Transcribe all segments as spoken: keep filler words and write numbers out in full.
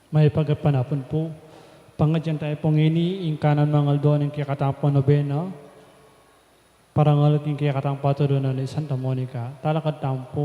Mayap a panapun pu. Pangadyan tamu pu ngeni ing kanan mangaldo ning kekatamung nobena, parangalan ning kekatamung patudunan i Santa Monica. Talakad tamu pu.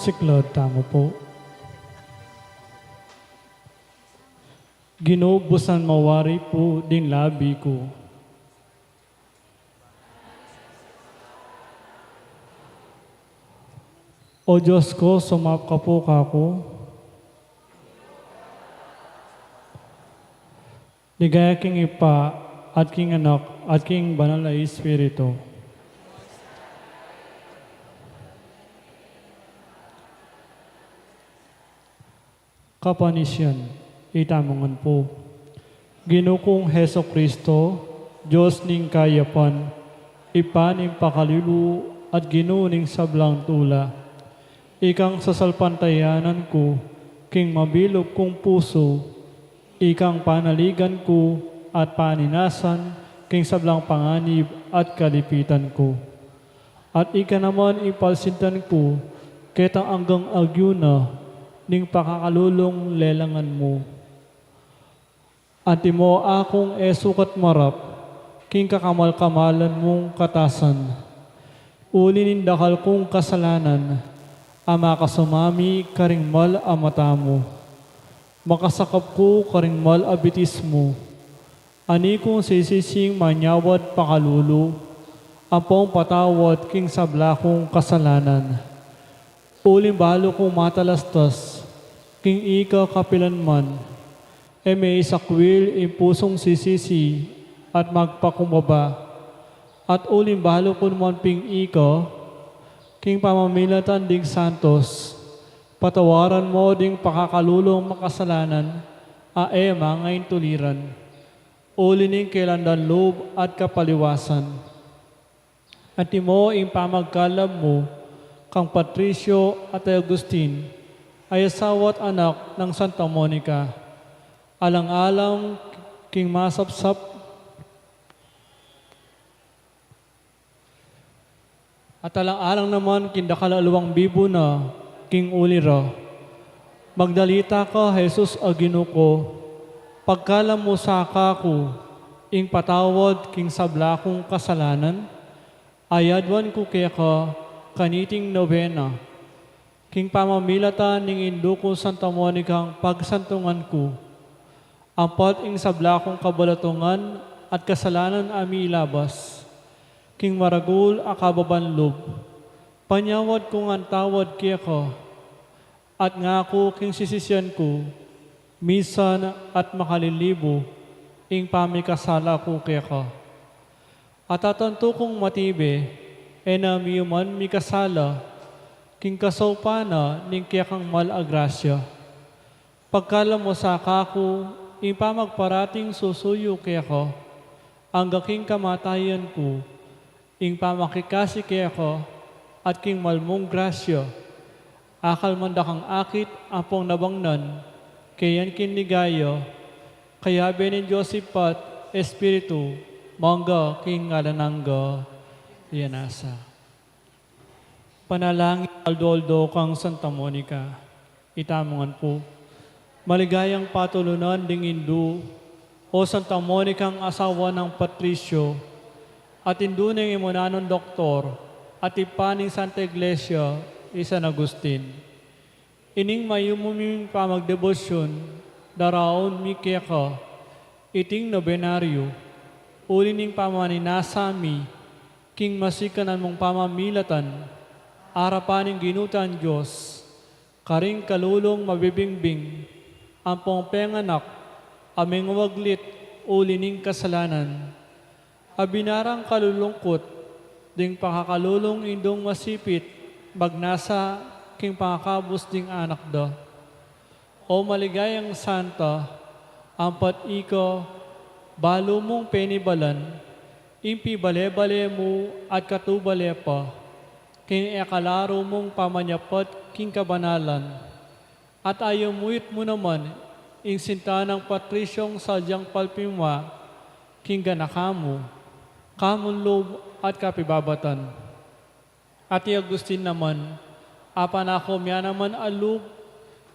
Siklaud tamu pu. Ginu, busan mawari pu ding labi ku. O Dios ku, sumaup ka pu kaku. Ligaya king Ibpa, at king Anak, at king Banal a Espiritu. Kapanisyan, itamu ngan pu. Ginu kung Jesucristo, Dios ning kayapan, Ibpa ning pakalulu, at Ginu ning sablang tula. Ikang sasalpantayanan ku, king mabilug kung pusu, ikang panaligan ku at paninasan king sablang panganib at kalipitan ku. At ika naman ipalsintan ku ketang anggang agyu na ning pakakalulung lelangan mu. Antimo akung e sukat marap king kakamal-kamalan mung katasan. Uli ning dakal kung kasalanan, a makasumami karing mal a mata mu. Makasakap ku karing mal a bitis mu. Ani kung sisising manyawad pakalulu, ampong patawad king sabla kung kasalanan. Uling balu kung matalastas, king ika kapilan man, e me isakwil ing pusung sisisi at magpakumbaba. At uling balu ku naman ping ika, king pamamilatan ding santos, patawaran mo ding pakakalulung makasalanan, a e mangaintuliran. Uli ning kelandan lub at kapaliwasan. Antimo ing pamagkalab mu kang Patricio at Agustin, a asawa at anak nang Santa Monica. Alang-alang king masapsap, at alang-alang naman king dakal a luwang bibu na king uli ra. Magdalita ka, Jesus a Ginu ku, pagkalab mu sa kaku ing patawad king sabla kung kasalanan, a yaduan ku keka kaniting nobena. King pamamilatan ning indu kung Santa Monica ing pagsantungan ku, ampat ing sabla kung kabalatungan at kasalanan a milabas king maragul a kababan lub, panyawad ku ngan tawad keka, at ngaku king sisisian ku, misan at makalilibu ing pamikasala ku keka. At atantu kung matibe, e na miyuman mikasala king kasaupan na ning kekang mal a grasya. Pagkalab mu sa kaku ing pamagparating susuyu keka, angga king kamatayan ku, ing pamakikasi keka, at king mal mung grasya, akal man dakang akit ampong nabangnan, keyan king ligaya, kayabe ning Dios Ibpa at Espiritu, mangga king alang angga. Iya nasa. Panalangin aldo-aldo kang Santa Monica. Itamu ngan pu. Maligayang patulunan ding indu, o Santa Monica, asawa nang Patricio, at indu ning imunan doktor, at ibpa ning Santa Iglesia, i San Agustin. Ining mayumu ming pamagdebosyun, daraun mi keka iting nobenaryo, uli ning pamaninasa mi king masikanan mung pamamilatan, arapan ning Ginu tang Dios, karing kalulung mabibingbing, ampong penganak a mengwaglit uli ning kasalanan. A binarang kalulungkut ding pakakalulung indung masipit magnasa king pangakabus ding anak da. O maligayang santa, ampat ika, balu mung penibalan ing pibale-bale mu at katubale pa, king e kalaru mung pamanyapat king kabanalan. At ayamuyut mu naman ing sinta nang Patriciong sadyang palpimwa king ganaka mu, kamun lub at kapibabatan. At i Agustin naman, a panaku mia naman a lub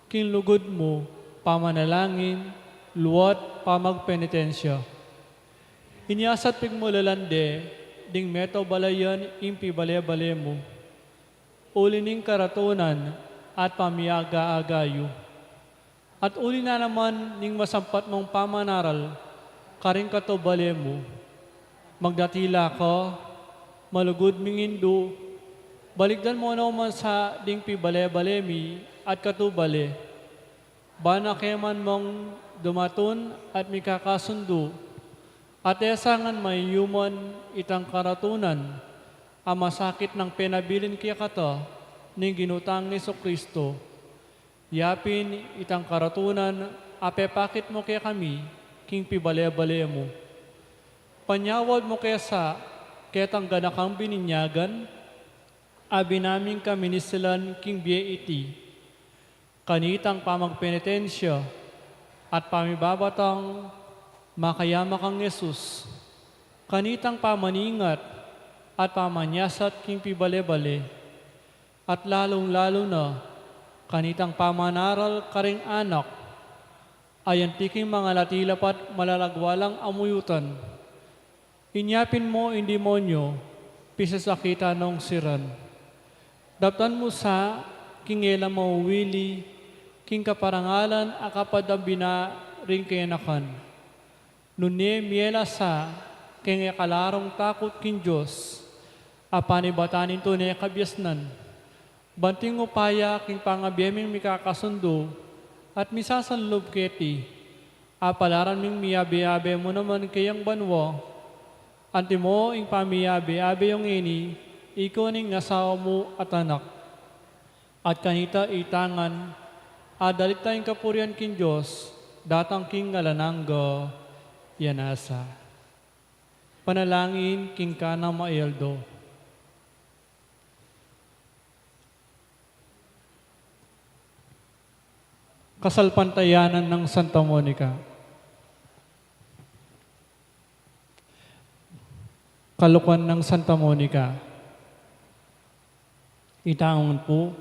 king lugud mu, pamanalangin, luat pamagpenitensya. Inya sa pigmulalan de ding meto balayan ing pibale-bale mu, uli ning karatunan at pamiaga-aga yu. At uli na naman ning masampat mung pamanaral karing katubale mu. Magdatila ka, malugud ming indu, balikdan mu no man sa ding pibale-bale mi at katubale. Bana keman mung dumatun at mikakasundu, at e sa ngan mayuman itang karatunan a masakit nang penabilin kekata ning Ginu tang Jesucristo. Ya pin itang karatunan a pepakit mu kekami king pibale-bale mu. Panyawad mu ke sa ketang ganakang bininyagan a binaming kaminisilan king bie iti. Kanitang pamagpenitensya at pamibabatang makayama kang Jesus, kanitang pamaningat at pamanyasat king pibale-bale, at lalung-lalu na kanitang pamanaral karing anak, ayanti king mangalati la pat malalagwa lang amuyutan. Inya pin mo ing demonyo, pisasakitan nong siran. Daptan mu sa king e la mauwili king kaparangalan a kapadambina ring kenakan. Nune mie la sa king e kalarung takut king Dios, a panibatan ning tune kabiasnan. Banting upaya king pangabie ming mikakasundu at misasanlub keti, apalaran ming miyabe-abe mu naman keyang banua. Antimo ing pamiyabe-abe yung ini, ikaw ning asawa mu at anak. At kanita itangan, adalit ta ing kapurian king Dios, datang king alang angga. Yan asa. Panalangin king kanang maildo. Kasalpantayanan nang Santa Monica. Kalukuan nang Santa Monica. Itangun pu,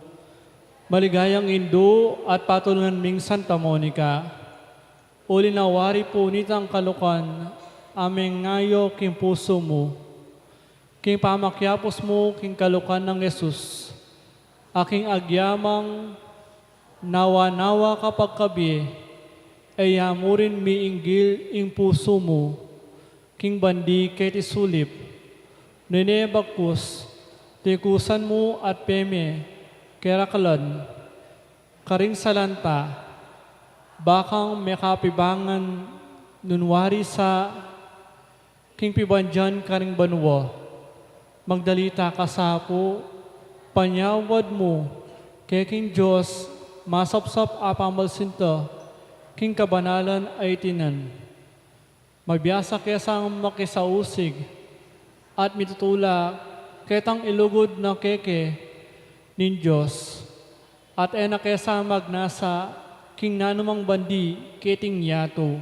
maligayang indu at patulunan ming Santa Monica, uli na wari pu nitang kalukuan a mengayo king pusu mu, king pamakiapus mu king kalukuan nang Jesus, a king agyamang nawa-nawa kapagkabie, e ya mu rin miinggil ing pusu mu king bandi keti sulip. Nune bagkus, tikusan mu at peme, keraklan, karing salanta, bakang mekapibangan nung wari sa king pibandian karing banua. Magdalita ka sa pu, panyawad mu ke king Dios masapsap a pamalsinta king kabanalan a itinan. Mabiasa ke sang makisausig at mitutula ketang ilugud na keke ning Dios, at e na ke sa magnasa king nanumang bandi keting yatu.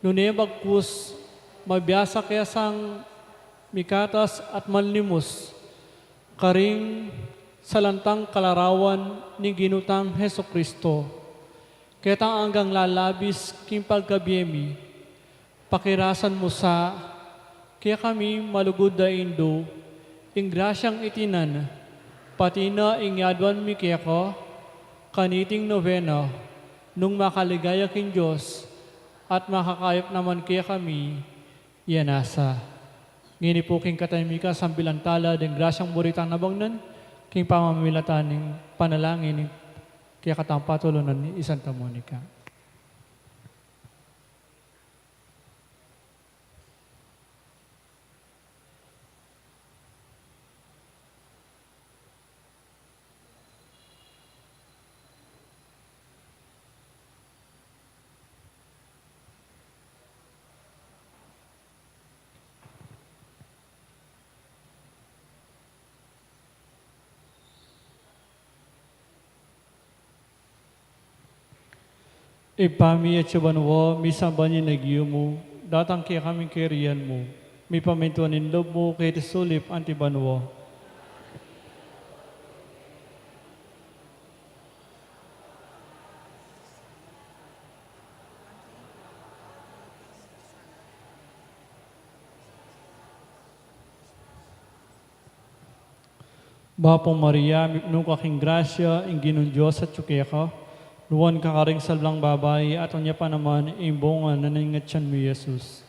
Nune bagkus, mabiasa ke sang mikatas at manlimus karing salantang kalarawan ning Ginu tang Jesucristo, ketang anggang lalabis king pagkabie mi. Pakirasan mu sa kekami malugud a indu ing grasyang itinan, pati na ing yaduan mi keka kaniting novena, nung makaligaya king Dios at makakayap naman kekami. Yan asa. Ngeni pu king katahimikan, sambilan tala ding grasyang buri tang nabangnan king pamamilatan ning panalangin ning kekatang patulunan i Santa Monica. Ibpa mi atsu banua, misamban ya ing lagyu mu, datang kekami ing kayarian mu, mipamintuan ing lub mu keti sulip anti banua. Bapu Maria, mipnu ka king grasya, ing Ginung Dios atsu keka, nuan ka karing sablang babai, at nuan ya pa naman ing bunga na ning atyan mu, i Jesus.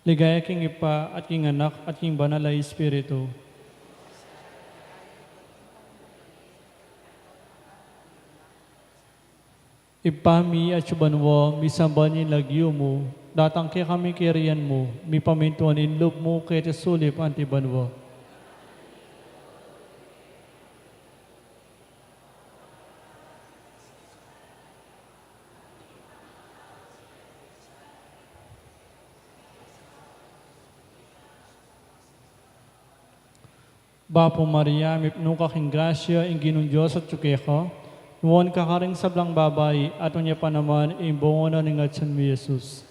Ligaya king Ibpa, at king Anak, at king Banal a Espiritu. Ibpa mi atsu banua, misamban ya ing lagyu mu, datang kekami ing kayarian mu, mipamintuan ing lub mu keti sulip anti banua. Bapu Maria, mipnu ka king grasya, ing Ginung Dios atyu keka. Nuan ka karing sablang babai, at nuan ya pa naman ing bunga na ning atyan mu, Jesus.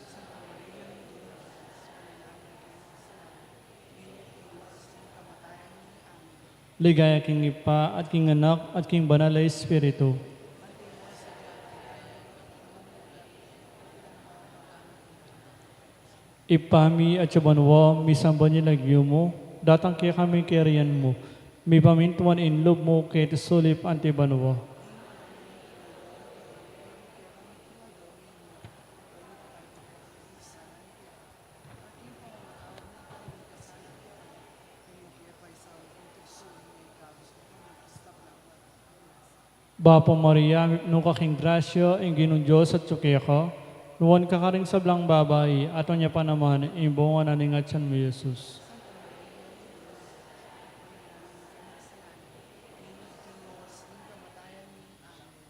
Ligaya king Ibpa, at king Anak, at king Banal a Espiritu. Ibpa mi, atsu ka banua, misamban ya ing lagyu mu, datang kekami ing kayarian mu, mipamintuan ing lub mu keti sulip anti banua. Bapu Maria, mipnu ka king grasya, ing Ginung Dios atyu keka. Nuan ka karing sablang babai, at nuan ya pa naman ing bunga na ning atyan mu, Jesus.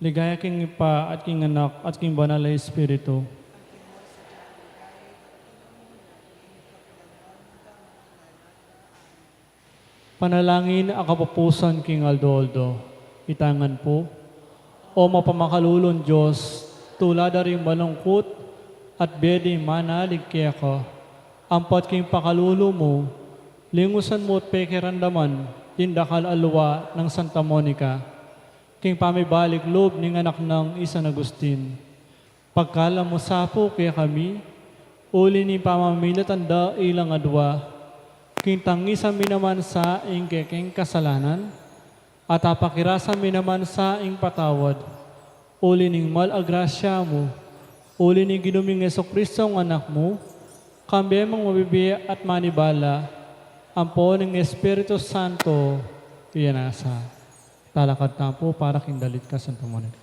Ligaya king Ibpa, at king Anak, at king Banal a Espiritu. Panalangin a kapupusan king aldo-aldo. Itangan pu. O mapamakalulung Dios, tula da ring malungkut at bie ding manalig keka, ampat king pakalulu mu, lingusan mu at pekiramdaman ding dakal a lua nang Santa Monica, king pamibalik lub ning anak nang i San Agustin. Pagkalub mu sa pu kekami, uli ning pamamilatan da ilang adua, king tangisan mi naman sa ing kekeng kasalanan, at apakirasan mi naman sa ing patawad, uli ning mal a grasya mu, uli ning Ginu ming Jesucristo a Anak mu, kambe mang mabibie at manibala, ampo ning Espiritu Santo, iya na sa. Talakad tamu pu para king dalit kang Santa Monica.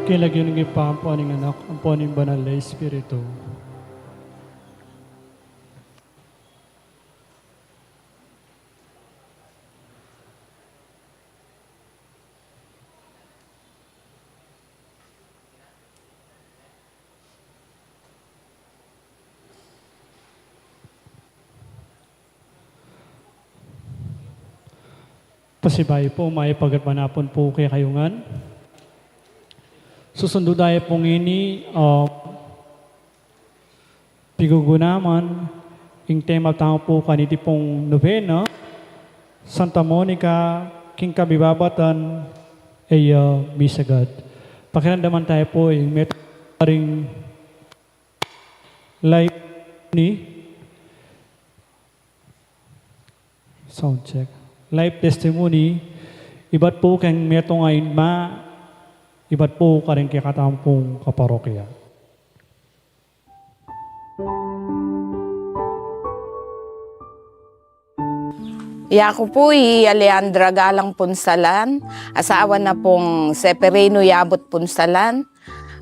King lagyu ning Ibpa, ampo ning Anak, ampo ning Banal a Espiritu. Pasibayu pu, mayap a gatpanapun pu kekayu ngan. Susundu tamu pu ngeni, ah, pigugunaman, ing tema tamu pu kaniti pung nobena, Santa Monica, king kabibabatan, e ya misagad. Pakiramdaman tamu pu, ing metung ring live ni, sound check. Live testimony, ibat pu keng metung a inma, ibat pu karing kekatamung kaparokya. Yaku pu i Alejandra Galang Punsalan, asawa na pung Seferino Yabut Punsalan.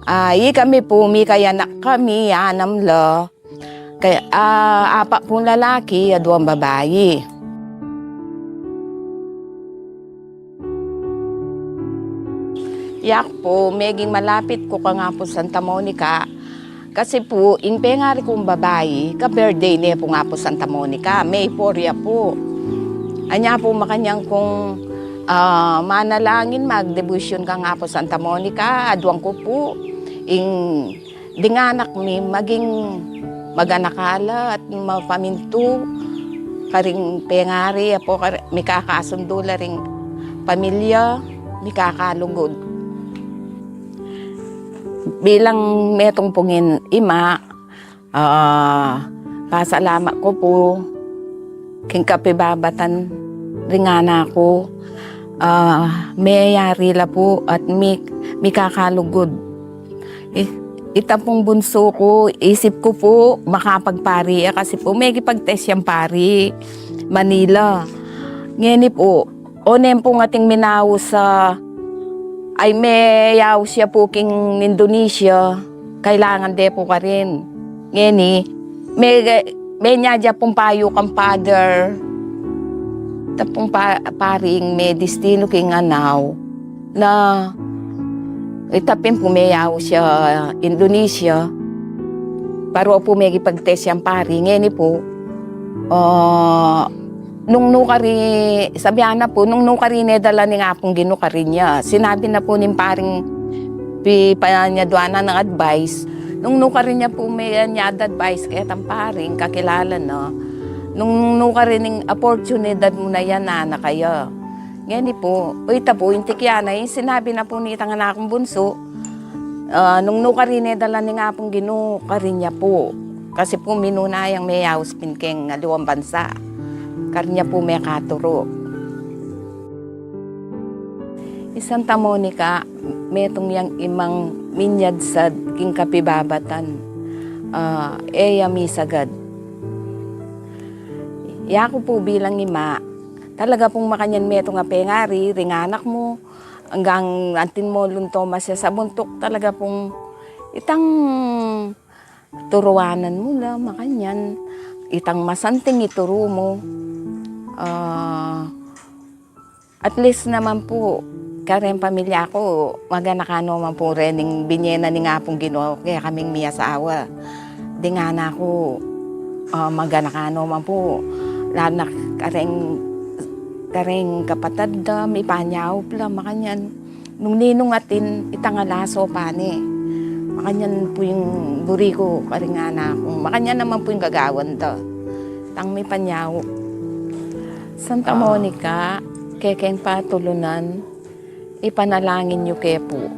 Ah, ikami pu, mikayanak kami, anam la. Kaya, ah, apa pung lalaki, aduang babai. Yaku pu, meging malapit ku kang Apu Santa Monica. Kasi pu, ing pengari kung babai, ka-birthday ne pung Apu Santa Monica, May four ya pu. Anya pu makanyan kung, ah, manalangin, magdebosyon kang Apu Santa Monica, aduan ku pu, ing ding anak mi maging maganaka la at mapamintu karing pengari, apo, kar-, mikakasundu la ring pamilya, mikakalugud. Bilang metung pung in-, ima, ah, pasalamat ku pu king kapibabatan ring anak ku, ah, meyari la pu at mi-, mikakalugud. I-, ita pung bunsu ku, isip ku pu makapagpari ya kasi pu megipag-test yang pari Manila. Ngeni pu, o, neng pu ating minaus a, ay, meyaus ya pu king Indonesia, kailangan de pu karin. Ngeni, me-, menya ya pung payu kang Father, ita pung pa-, paring medestino king anaw, na ita pin pu meyaus ya Indonesia, para pu megipag-test yang pari. Ngeni pu, ah, nung nu kari, sabian na pu, nung nu kari ne dala ning Apung Ginu karin ya. Sinabi na pu ning paring pi-, panyaduanan nang advice. Nung nu karin ya pu, me-, nya da advice ketang paring kakilala na. Nung nu karin ing oportunidad mu na yan, anak, kaya. Ngeni pu, o, ita pu, intik ya na, ing sinabi na pu nitang anakung bunsu, ah, nung nu kari ne dala ning Apung Ginu karin ya pu. Kasi pu minuna yang meyaus pin keng aliwang bansa. Karin ya pu mekaturu. I Santa Monica, metung yang imang minyadsad king kapibabatan, ah, e ya misagad. Yaku pu bilang ima, talaga pung makanyan metung a pengari ring anak mu, anggang antin mu lunto masya sa buntuk, talaga pung itang turuanan mu la, makanyan, itang masanting ituru mu. Ah, at least naman pu, kareng pamilya ku, maganaka no man pu rening binye na ning Apung Ginu kekaming miasawa. Ding anak ku, ah, maganaka no man pu, lalu na kareng, kareng kapatad da, mipanyaup la, makanyan. Nung ninung atin, itang alaso pa ne. Makanyan pu ing buri ku karing anak ku. Makanyan naman pu ing gagawan da. Itang mipanyaup. Santa Monica, kekeng patulunan, ipanalangin yu ke pu.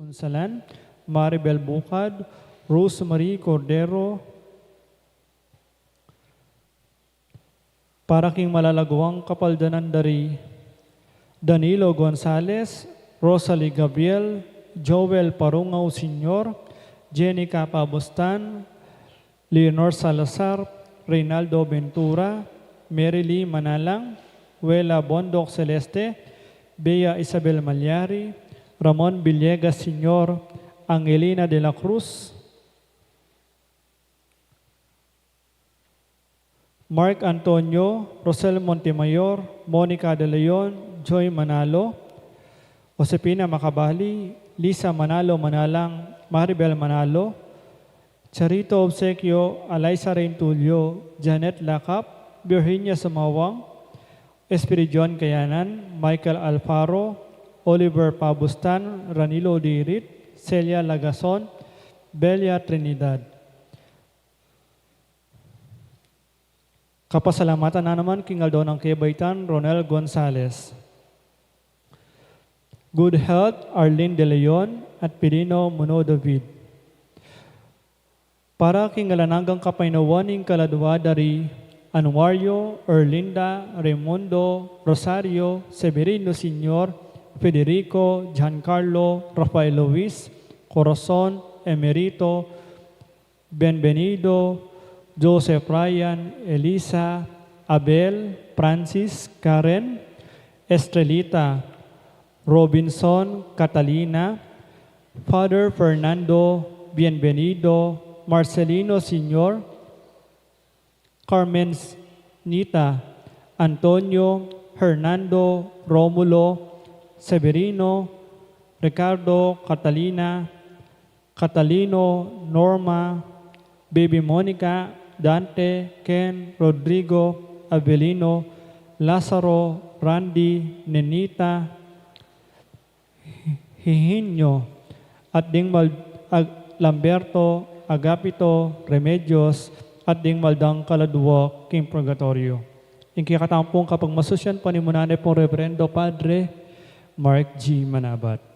Gonzalan, Maribel Bucad, Rosemary Cordero, para king malalaguang kapaldanan da ri Danilo Gonzales, Rosalie Gabriel, Joel Parungao Senior, Jenica Pabustan, Leonor Salazar, Reynaldo Ventura, Mary Lee Manalang, Wela Bondoc Celeste, Bea Isabel Malyari, Ramon Villegas Senior, Angelina de la Cruz, Mark Antonio, Rosel Montemayor, Monica de Leon, Joy Manalo, Josefina Macabali, Lisa Manalo Manalang, Maribel Manalo, Charito Obsequio, Alaisa Reintulio, Janet Lacap, Virginia Sumawang, Espiridion Kayanan, Michael Alfaro, Oliver Pabustan, Ranilo Dirit, Celia Lagason, Belia Trinidad. Kapasalamatan na naman king aldo nang kebaitan, Ronel Gonzales. Good health, Arlene De Leon at Pilino Muno David. Para king alang anggang kapaynawan ning kaladua da ri Anuario, Erlinda, Raimundo, Rosario, Severino Senior, Federico, Giancarlo, Rafael Luis, Corazon, Emerito, Bienvenido, Joseph Ryan, Elisa, Abel, Francis, Karen, Estrelita, Robinson, Catalina, Father Fernando, Bienvenido, Marcelino Senior, Carmen, Nita, Antonio, Hernando, Romulo, Severino, Ricardo, Catalina, Catalino, Norma, Baby Monica, Dante, Ken, Rodrigo, Avelino, Lazaro, Randy, Nenita, Hihinio, at ding mal-, Ag-, Lamberto, Agapito, Remedios, at ding maldang kaladua king purgatorio. Ing kekatamu pung kapagmasusyan, panimunan ne pung Reverendo Padre Mark G. Manabat.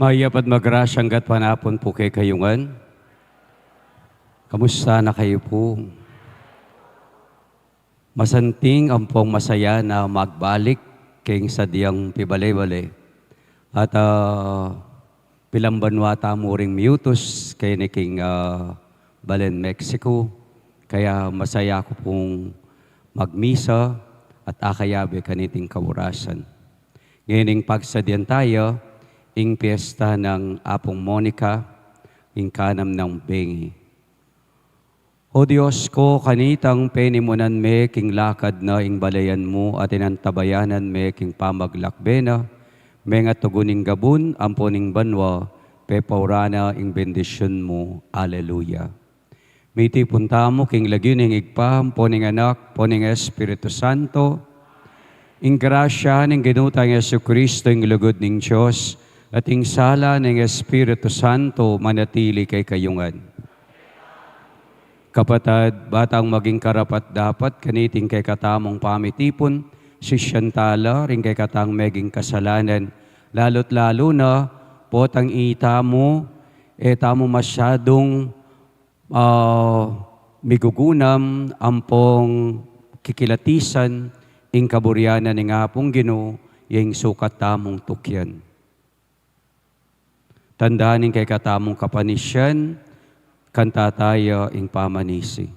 Mayap at magrasyang gatpanapun pu kekayu ngan. Kamusta na kayu pu? Masanting ampong masaya na magbalik keng sadyang pibale-bale. At, ah, pilang banua tamu ring miyutus keni king, ah, balen Mexico. Kaya masaya ku pung magmisa at akayabe kaniting kaurasan. Ngening pagsadyan taya ing piyesta nang Apung Monica, ing kanam nang bengi. O Dios ko, kanitang penimunan me king lakad na ing balayan mu at inantabayanan me king pamaglakbe na, menga tugun ing gabun ampo ning banua, pepaura na ing bendisyun mu. Aleluya. Mitipun tamu king lagyu ning Ibpa, ampo ning Anak, ampo ning Espiritu Santo. Ing grasya ning Ginu tang Jesucristo, ing lugud ning Dios, at ing sala ning Espiritu Santo manatili kekayu ngan. Kapatad, ba tang maging karapat-dapat kaniting kekatamung pamitipun, sisian tala ring kekatang meging kasalanan, lalu't lalu na potang itamu, e tamu masyadung ah, migugunam ampong kikilatisan ing kaburian na ning Apung Ginu, ya ing sukat tamung tukyan. Tanda ning kekatamung kapanisian, kanta taya ing pamanisi.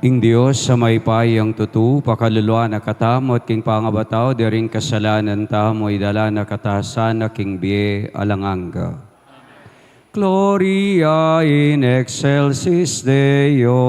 Ing Dios a mayupayang tutu, pakaluluan na katamu at king pangabat tau da ring kasalanan tamu, idala na kata sana king bie alang angga. Gloria in excelsis Deo.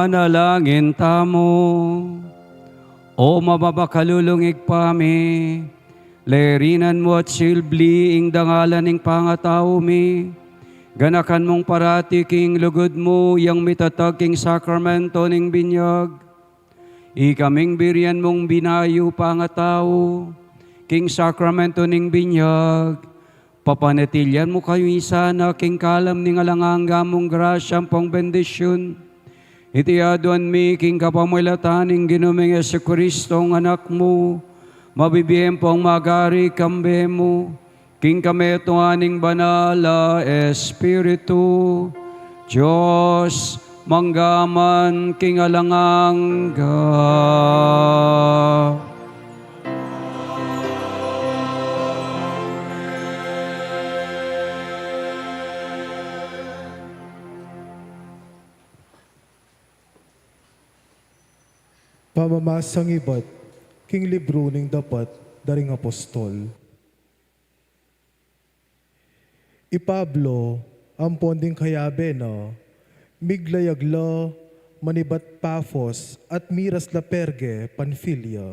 Manalangin tamu. O mapapakalulung Ibpa mi, lerinan mu at silbi ing dangalan ning pangatau mi. Ganakan mung parati king lugud mu yang mitatag king sakramento ning binyag. Ikaming birian mung binayu pangatau king sakramento ning binyag. Papanatilian mu kami sana king kalam ning alang angga mung grasya ampong bendisyun. Iti aduan mi king kapamilatan ning Ginu ming Jesucristo, Anak mu, mabibie ampong magari kambe mu, king kametungan ning Banal a Espiritu, Dios, mangga man king alang angga. Pamamasang ibat king libru ning Dapat da ring Apostol. I Pablo ampon ding kayabe na, miglayag la manibat Pafos at miras la Perge, Panfilia.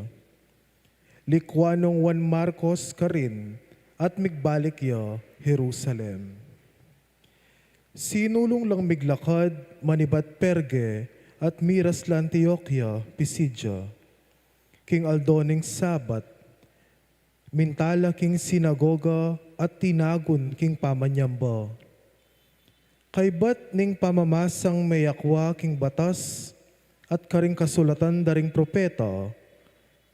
Likwan nong Juan Marcos karin at migbalik ya Jerusalem. Sinulung lang miglakad manibat Perge at miras la Antioquia, Pisidia. King aldo ning Sabat, minta la king sinagoga at tinagun king pamanyamba. Kaybat ning pamamasang meyakwa king batas at karing kasulatan da ring propeta,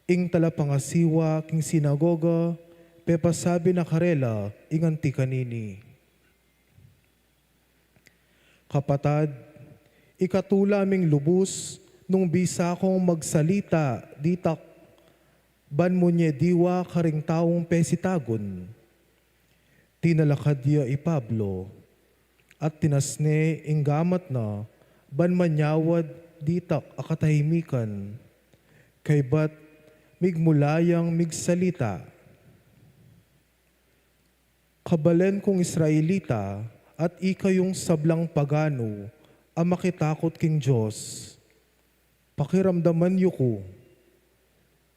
ing talapangasiwa king sinagoga pepasabi na karela ing anti kanini. Kapatad, ikatu la ming lubus nung bisa kung magsalita ditak ban munye diwa karing taung pesitagun. Tinalakad ya i Pablo at tinas ne ing gamat na ban manyawad ditak a katahimikan. Kaybat migmula yang migsalita. Kabalen kung Israelita at ikayung sablang paganu a makitakut king Dios, pakiramdaman yu ku.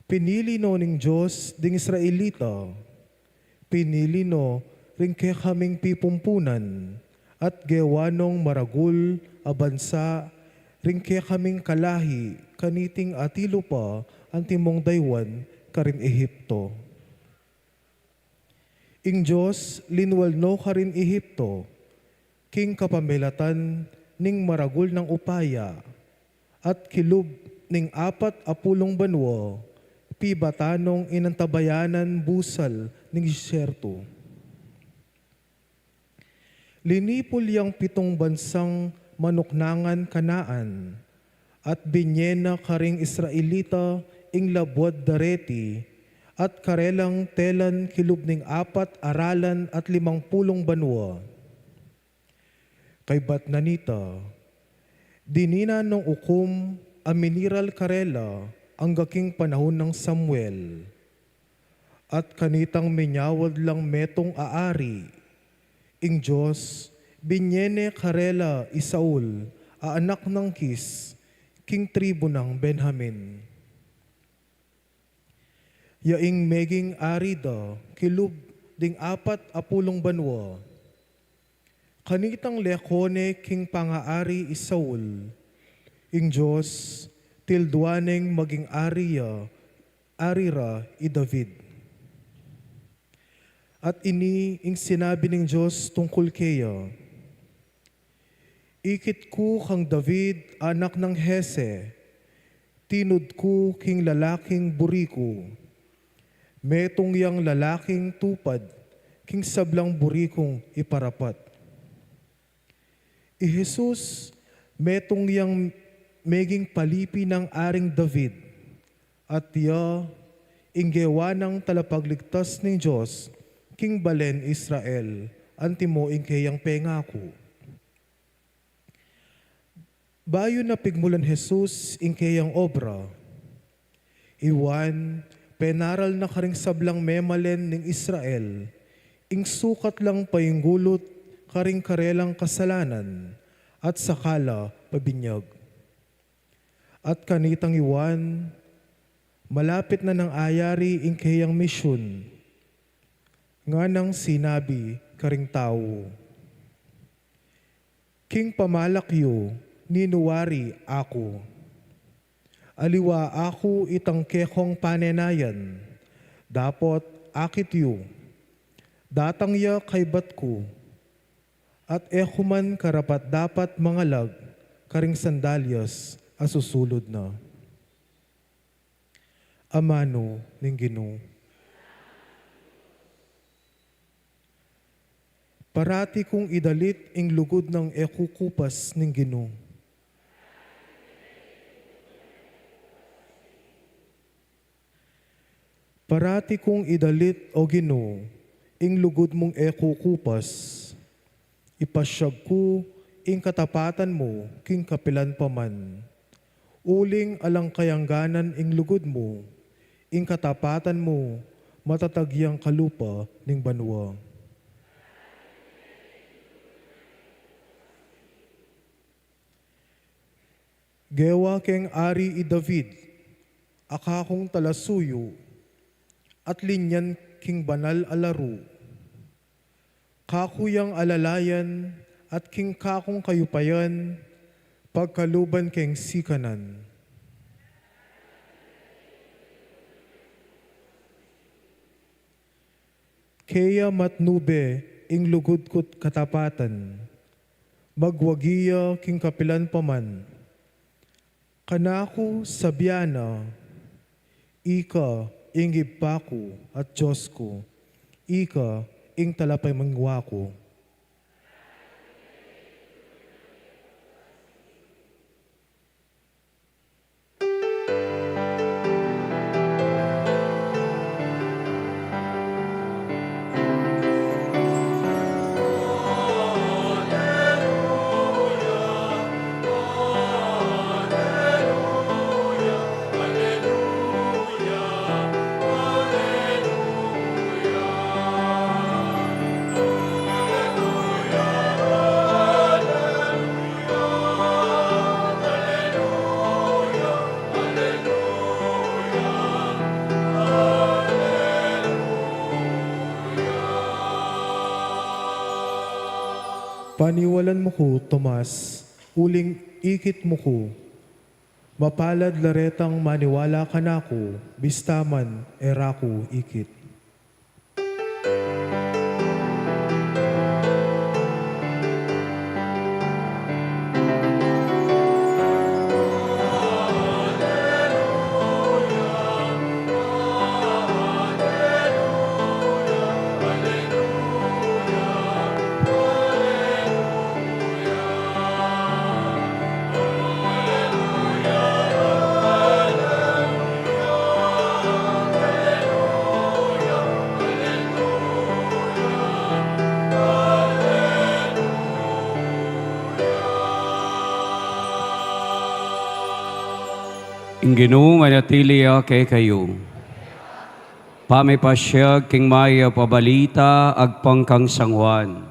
Pinili no ning Dios ding Israelita. Pinili no ring kekaming pipumpunan at gewa nong maragul a bansa ring kekaming kalahi kaniting atilu pa antimong daywan karin Ehipto. Ing Dios linwal no karin Ehipto king kapamilatan ning maragul nang upaya at kilub ning apat a pulung banua pibatan nong inantabayanan busal ning disyerto. Linipul yang pitung bansang manuknangan Kanaan at binye na karing Israelita ing labuad dareti at karelang telan kilub ning apat a ralan at limang pulung banua. Kaybat na nita, dininan nong ukum a miniral karela angga king panahun nang Samuel. At kanitang minyawad lang metung a ari, ing Dios binye ne karela i Saul a anak nang Kis king tribu nang Benjamin. Ya ing meging ari da kilub ding apat a pulung banua. Kanitang lekwan ne king pangaari i Saul, ing Dios tilduan neng maging ari ya, ari ra i David. At ini ing sinabi ning Dios tungkul keya, Ikit ku kang David, anak nang Jese, tinud ku king lalaking buri ku. Metung yang lalaking tupad king sablang buri kung iparapat. I Jesus, metung yang meging palipi nang Aring David, at ya ing gewa nang talapagligtas ning Dios king balen Israel, antimo ing keyang pengaku. Bayu na pigmulan Jesus ing keyang obra, i Juan, penaral na karing sablang memalen ning Israel ing sukat lang painggulut karing karelang kasalanan, at saka la pabinyag. At kanitang i Juan, malapit na nang ayari ing keyang misyun, nganang sinabi karing tau, "King pamalak yu, ninu wari aku? Aliwa aku itang kekong panenayan, dapot akit yu, datang ya kaybat ku, at e ku man karapat-dapat mangalag karing sandalyas a susulud na." Amanu ning Ginu. Parati kung idalit ing lugud nang e kukupas ning Ginu. Parati kung idalit, O Ginu, ing lugud mung e kukupas. Ipasyag ku ing katapatan mu king kapilan pa man. Uling alang kayangganan ing lugud mu, ing katapatan mu matatag yang kalupa ning banua. Gewa keng ari i David a kakung talasuyu, at linyan king banal a laru. Kaku yang alalayan at king kakung kayupayan pagkaluban keng sikanan. Keya matnube ing lugud ku't katapatan, magwagi ya king kapilan pa man. Kanaku sabian na, "Ika ing Ibpa ku at Dios ku, ika ing talapamingwa ku." Paniwalan mu ku, Tomas, uling ikit mu ku. Mapalad la retang maniwala kanaku, bista man e ra ku ikit. Ing Ginu manatili ya kekayu. Pamipasyag king mayap a balita agpang kang San Juan.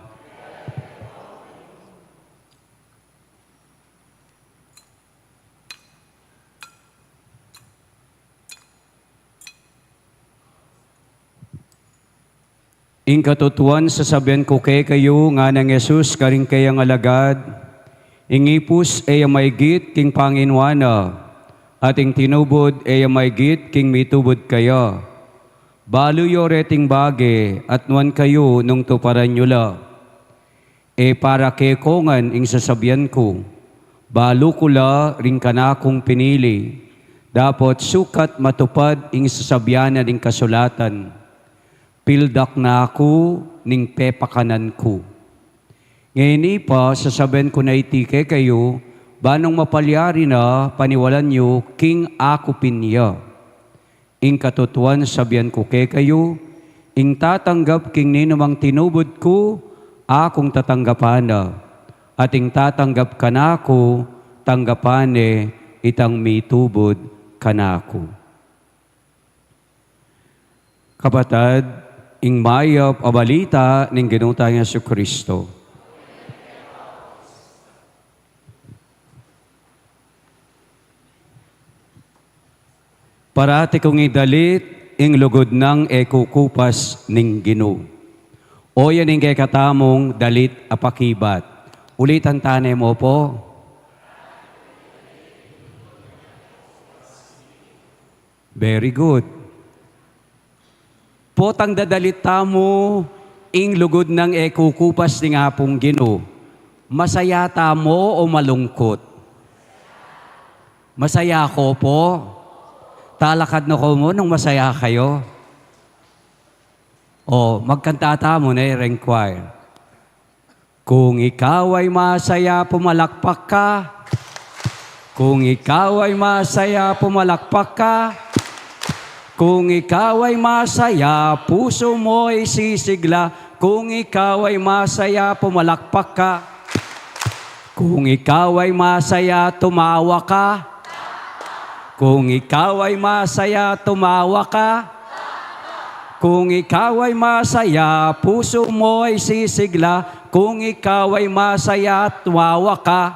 Ing katutuan sasabian ku kekayu, nganang Jesus karing keyang alagad, ing ipus e ya maigit king panginwa na, at ing tinubud e ya maigit king mitubud kaya. Balu yu reting bage at nuan kayu nung tuparan yu la. E para kekongan ing sasabian ku, balu ku la ring kanakung pinili, dapot sukat matupad ing sasabian na ning kasulatan, "Pildak na ku ning pepakanan ku." Ngeni pa, sasabian ku na iti kekayu, ba nung mapalyari na, paniwalan yu king aku pin ya. Ing katutuan sabian ku kekayu, ing tatanggap king ninumang tinubud ku, akung tatanggapan na, at ing tatanggap kanaku, tanggapan ne itang mitubud kanaku. Kapatad, ing mayap a balita ning Ginu tang Jesucristo. Parati kung idalit ing lugud nang e kukupas ning Ginu. O yan ing kekatamung dalit a pakibat. Ulitan tane mu po. Very good. Potang dadalit tamu ing lugud nang e kukupas ning Apung Ginu. Masaya tamu o malungkut? Masaya ko po. Talakad na ko mu nung masaya kayu. O, magkanta tamu ne, Reng Choir. Kung ikaw ay masaya, pumalakpak ka. Kung ikaw ay masaya, pumalakpak ka. Kung ikaw ay masaya, puso mo'y sisigla. Kung ikaw ay masaya, pumalakpak ka. Kung ikaw ay masaya, tumawa ka. Kung ikaw ay masaya, tumawa ka. Kung ikaw ay masaya, puso mo'y sisigla. Kung ikaw ay masaya, tumawa ka.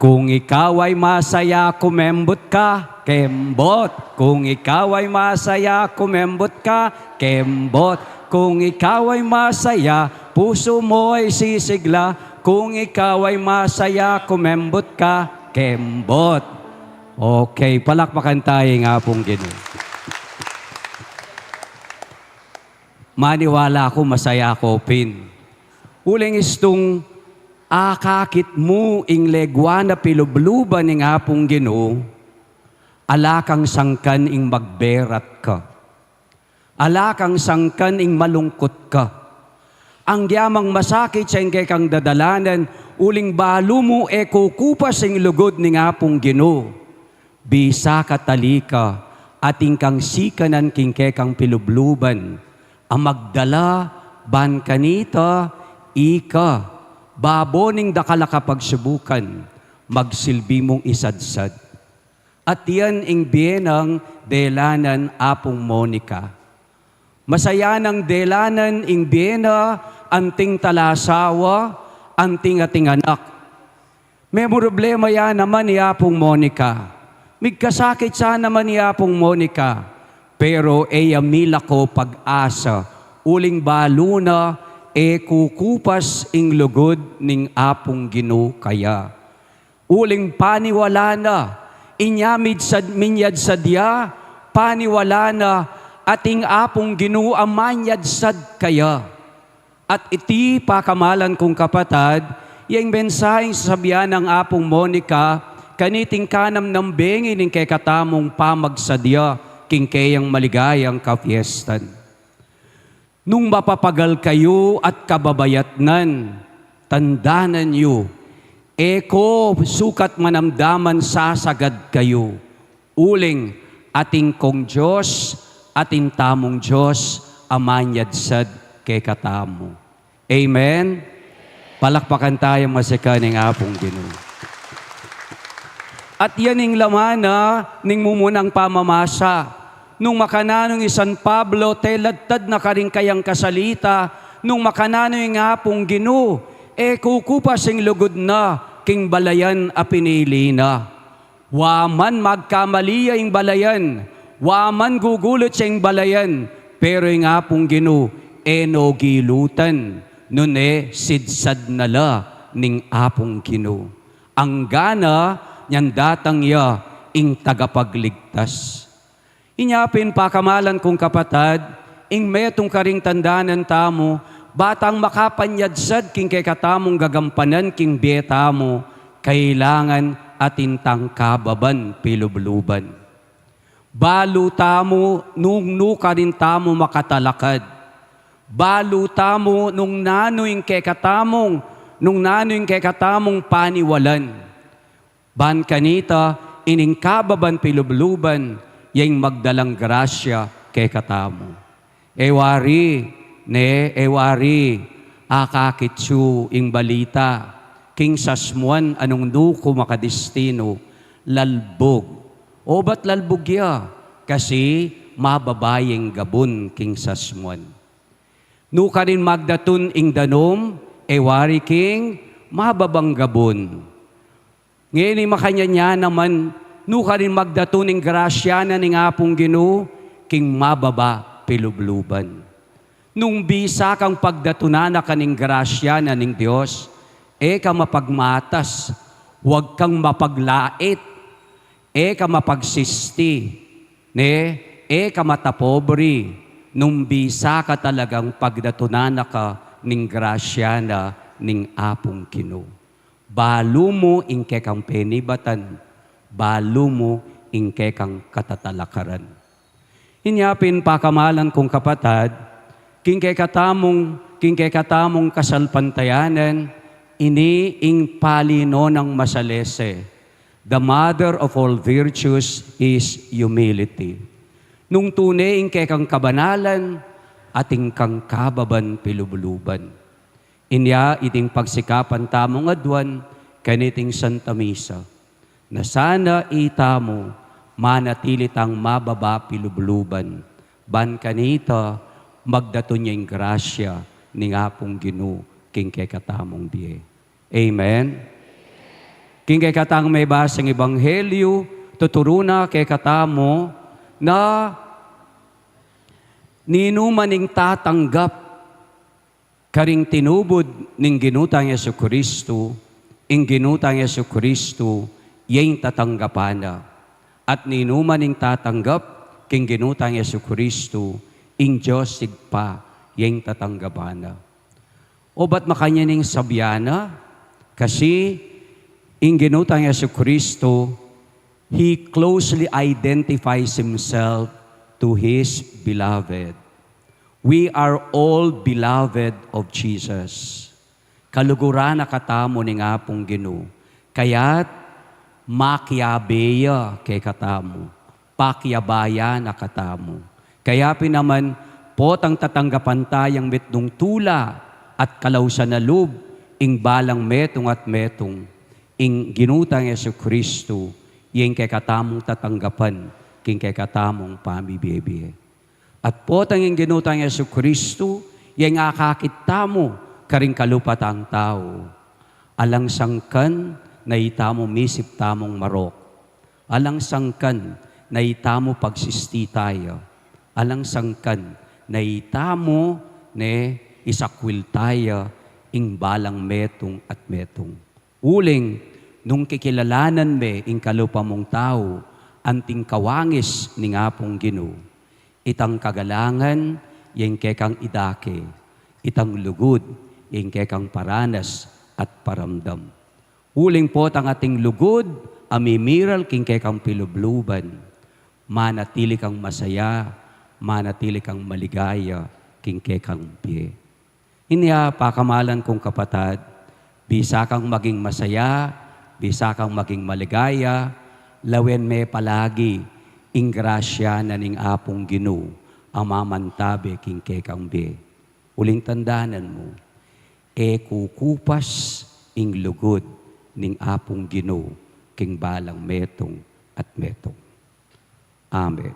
Kung ikaw ay masaya, kumembot ka, kembot. Kung ikaw ay masaya, kumembot ka, kembot. Kung ikaw ay masaya, puso mo'y sisigla. Kung ikaw ay masaya, kumembot ka, kembot. Okay, palakpakan taya ing Apung Ginu. Maniwala ku masaya ko pin. Uling istung akakit mu ing legwa na pilubluban ning Apung Ginu, ala kang sangkan ing magberat ka. Ala kang sangkan ing malungkut ka. Anggyamang masakit ya ing kekang dadalanan, uling balu mu e kukupas ing lugud ning Apung Ginu. Bisa ka talika, atin kang sikanan king kekang pilubluban, a magdala ban kanita, ika, babo ning dakal a kapagsubukan, magsilbi mung isadsad. At yan ing bie nang delanan Apung Monica. Masaya nang delanan ing bie na, anting talasawa, anting ating anak. Meproblema ya naman i Apung Monica. Migkasakit ya naman i Apung Monica. Pero e ya milako pag-asa, uling balu na e kukupas ing lugud ning Apung Ginu kaya. Uling paniwala na, inya midsad-, minyadsad ya, paniwala na, atin Apung Ginu a manyadsad kaya. At iti pakamalan kung kapatad, ya ing mensaheng sasabian nang Apung Monica, kaniting kanam nang bengi ning kekatamung pamagsadya, king keyang maligayang kapiestan. Nung mapapagal kayu at kababayatnan, tandanan yu, e ko sukat manamdaman sasagad kayu, uling atin kong Dios, atin tamung Dios, a manyadsad kekatamu. Amen? Palakpakan taya masikan ing Apung Ginu. At yan ing laman na ning mumunang pamamasa. Nung makananu i San Pablo, teladtad na karing kayang kasalita, nung makananu ing Apung Ginu, e kukupas ing lugud na, king balayan a pinili na. Wa man magkamali ya ing balayan, wa man gugulut ya ing balayan, pero ing Apung Ginu, e no gilutan, nune sidsad na la ning Apung Ginu. Anggana niyan datang ya ing tagapagligtas. Inya pin pakamalan kung kapatad, ing metung karing tandanan tamu, ba tang makapanyadsad king kekatamung gagampanan king bie tamu, kailangan atin tang kababan pilubluban. Balu tamu nung nu karin tamu makatalakad. Balu tamu nung nanu ing kekatamung, nung nanu ing kekatamung paniwalan. Ban kanita, ining kababan pilubluban, ya ing magdalang grasya kekatamu. E wari, ne, e wari, akakit yu ing balita, king sasmuan a nung nu ku makadistinu, lalbug. Obat lalbug ya, kasi mababa yang gabun king sasmuan. Nu karin magdatun ing danum, e wari king mababang gabun. Ngeni makanyan ya naman Nu karin magdatun ing grasya na ning Apung Ginu king mababa pilubluban. Nung bisa kang pagdatunan na ka ning grasya na ning Dios, e ka mapagmatas, wag kang mapaglait, e ka mapagsisti, ne, e ka matapobri, nung bisa ka talagang pagdatunan na ka ning grasya na ning Apung Ginu. Balu mu ing kekang penibatan, balu mu ing kekang katatalakaran. Inya pin pakamalan kung kapatad, king kekatamung, king kekatamung kasalpantayanan, ini ing pali nang masalese. The mother of all virtues is humility. Nung tune ing kekang kabanalan, atin kang kababan pilubluban. Inya iting pagsikapan tamung aduan, kaniting Santa Misa. Na sana itamu, manatili tang mababa pilubluban, ban kanita, magdatun ya ing grasya, ning Apung Ginu, king kekatamung bie. Amen. King kekatang mebasang ebanghelyu, tuturu na kekatamu, na ninuman ing tatanggap, karing tinubud ning Ginu tang Jesucristo, ing Ginu tang Jesucristo, ya ing tatanggapan na. At ninuman ing tatanggap, king Ginu tang Jesucristo, ing Dios Ibpa, ya ing tatanggapan na. O bat makanyan ing sabian na, kasi ing Ginu tang Jesucristo, He closely identifies Himself to His beloved. We are all beloved of Jesus. Kaluguran na katamu ning Apung Ginu. Kaya't makiabe ya kekatamu. Pakiabe ya na katamu. Kaya pin naman, potang tatanggapan tayang mitmung tula at kalausan a lub, ing balang metung at metung, ing Ginu tang Jesucristo, ing kekatamung tatanggapan, king kekatamung pamibie-bie. At potang ing Ginu tang Jesucristo, ing akakit tamu, karing kalupa tang tau. Alang sangkan, na itamu misip tamung marok. Alang sangkan, na itamu pagsistita ya. Alang sangkan, na itamu, ne, isakwil ta ya, ing balang metung at metung. Uling, nung kikilalanan me ing kalupa mung tau, anting kawangis ning Apung Ginu. Itang kagalangan, ing kekang idake. Itang lugud, ing kekang paranas at paramdam. Uling potang ating lugud, a mimiral king kekang pilubluban. Manatili kang masaya, manatili kang maligaya, king kekang bie. Inya pakamalan kung kapatad, bisa kang maging masaya, bisa kang maging maligaya, lawen me palagi ing grasya na ning Apung Ginu, a mamantabe king kekang bie. Uling tandanan mu, e kukupas ing lugud ning Apung Ginu, king balang metung at metung. Amen.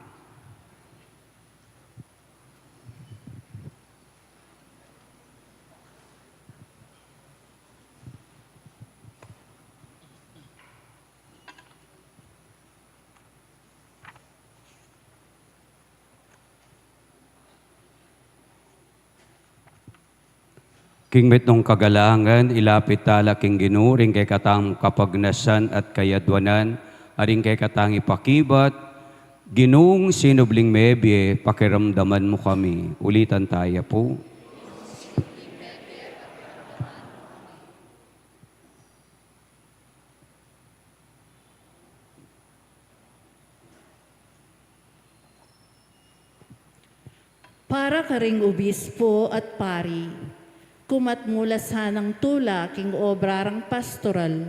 King mitmung kagalangan, ilapit tala king Ginu, ring kekatang kapagnasan at kayadwanan, at ring kekatang ipakibat, Ginung sinubling mebie, pakiramdaman mu kami. Ulitan taya pu. Para karing obispo at pari, kumat mu la sanang tula king obra rang pastoral.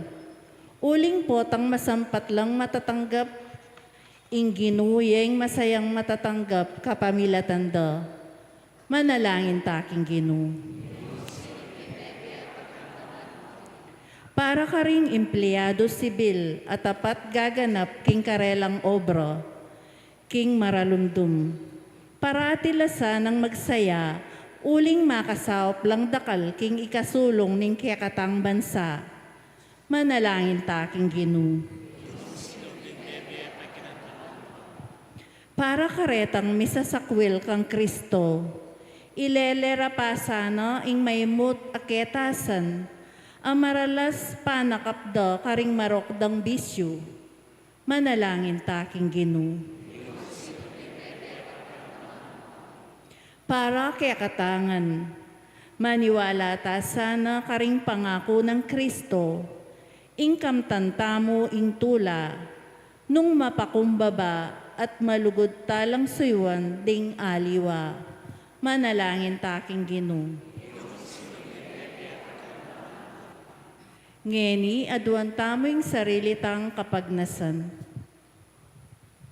Uling potang masampat lang matatanggap, ing Ginu yeng masayang matatanggap kapamilatan da. Manalangin ta king Ginu. Para karing empleyado sibil a tapat gaganap king karelang obra, king maralumdum. Parati la sanang magsaya, uling makasaup lang dakal king ikasulung ning kekatang bansa. Manalangin ta king Ginu. Para karetang misasakwil kang Kristo, ilele ra pa sana ing maimut a ketasan a maralas panakap da karing marok dang bisyu. Manalangin ta king Ginu. Para kekatangan, maniwala ta sana karing pangaku nang Kristo, ing kamtan tamu ing tula, nung mapakumbaba at malugud talang suyuan ding aliwa. Manalangin ta king Ginu. Ngeni, aduan tamu ing sarili tang kapagnasan.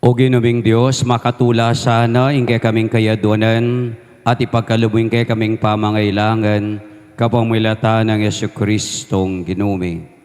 O Ginu ming Dios, makatula sana ing kekaming kayadwanan at ipagkalub mu ing kekaming pamangailangan, kapamilatan nang Jesucristong Ginu mi.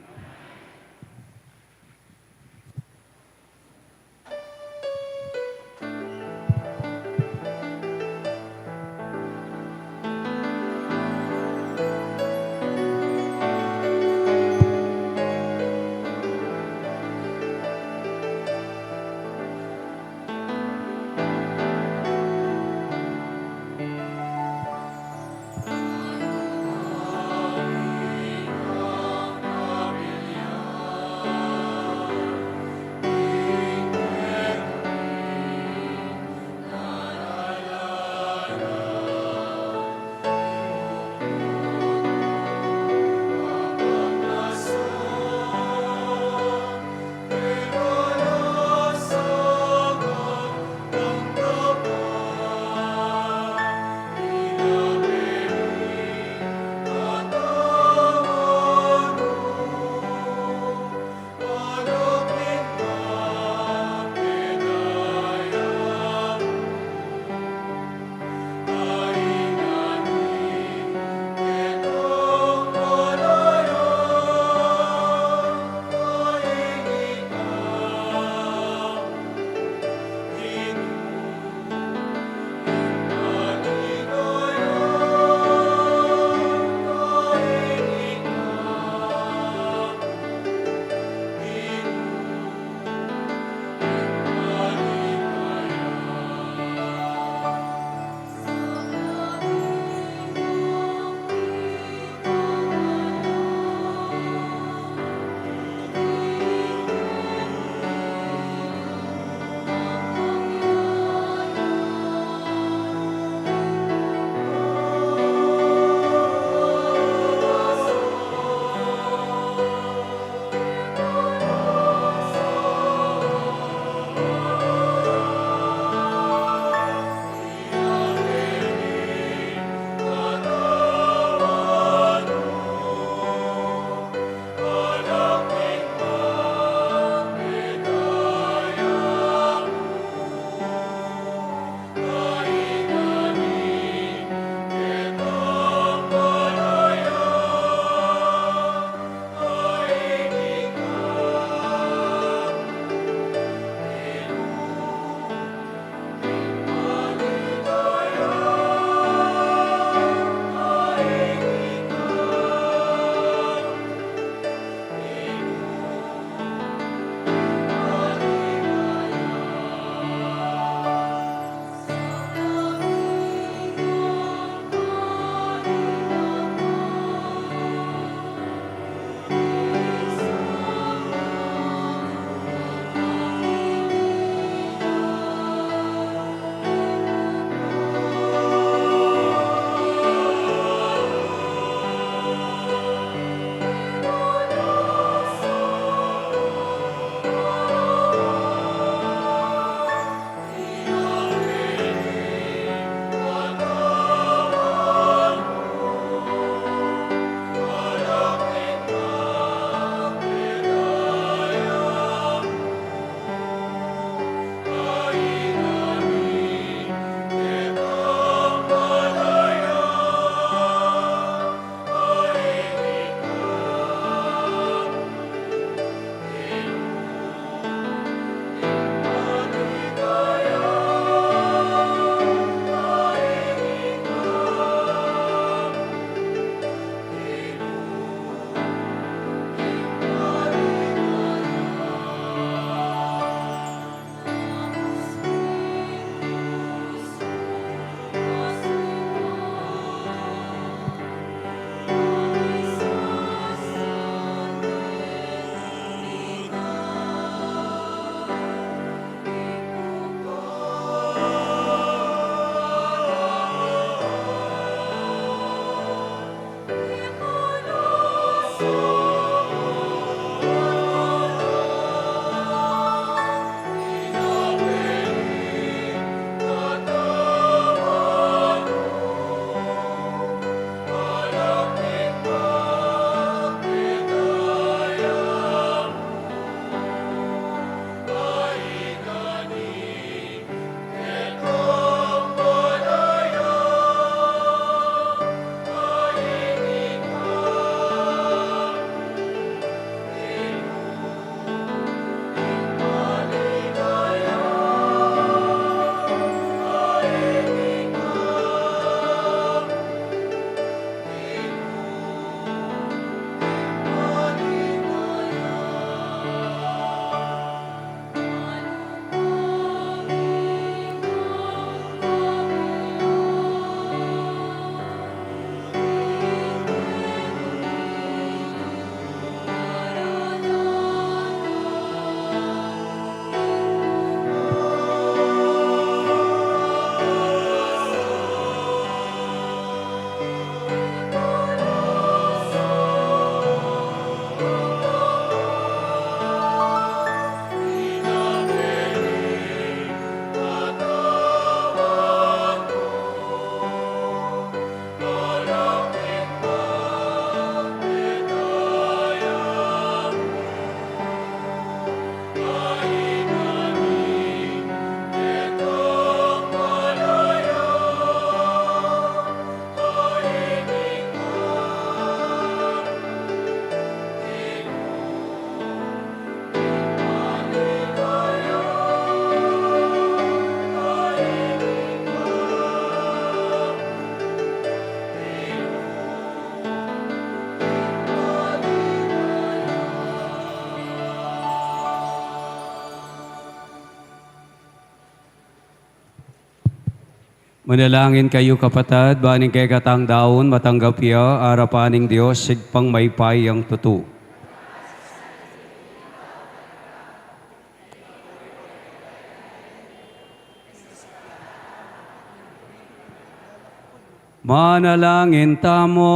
Manalangin kayu, kapatad, ban ing kekatang daun matanggap ya arapan ning Dios, Ibpang mayupayang tutu. Manalangin tamu.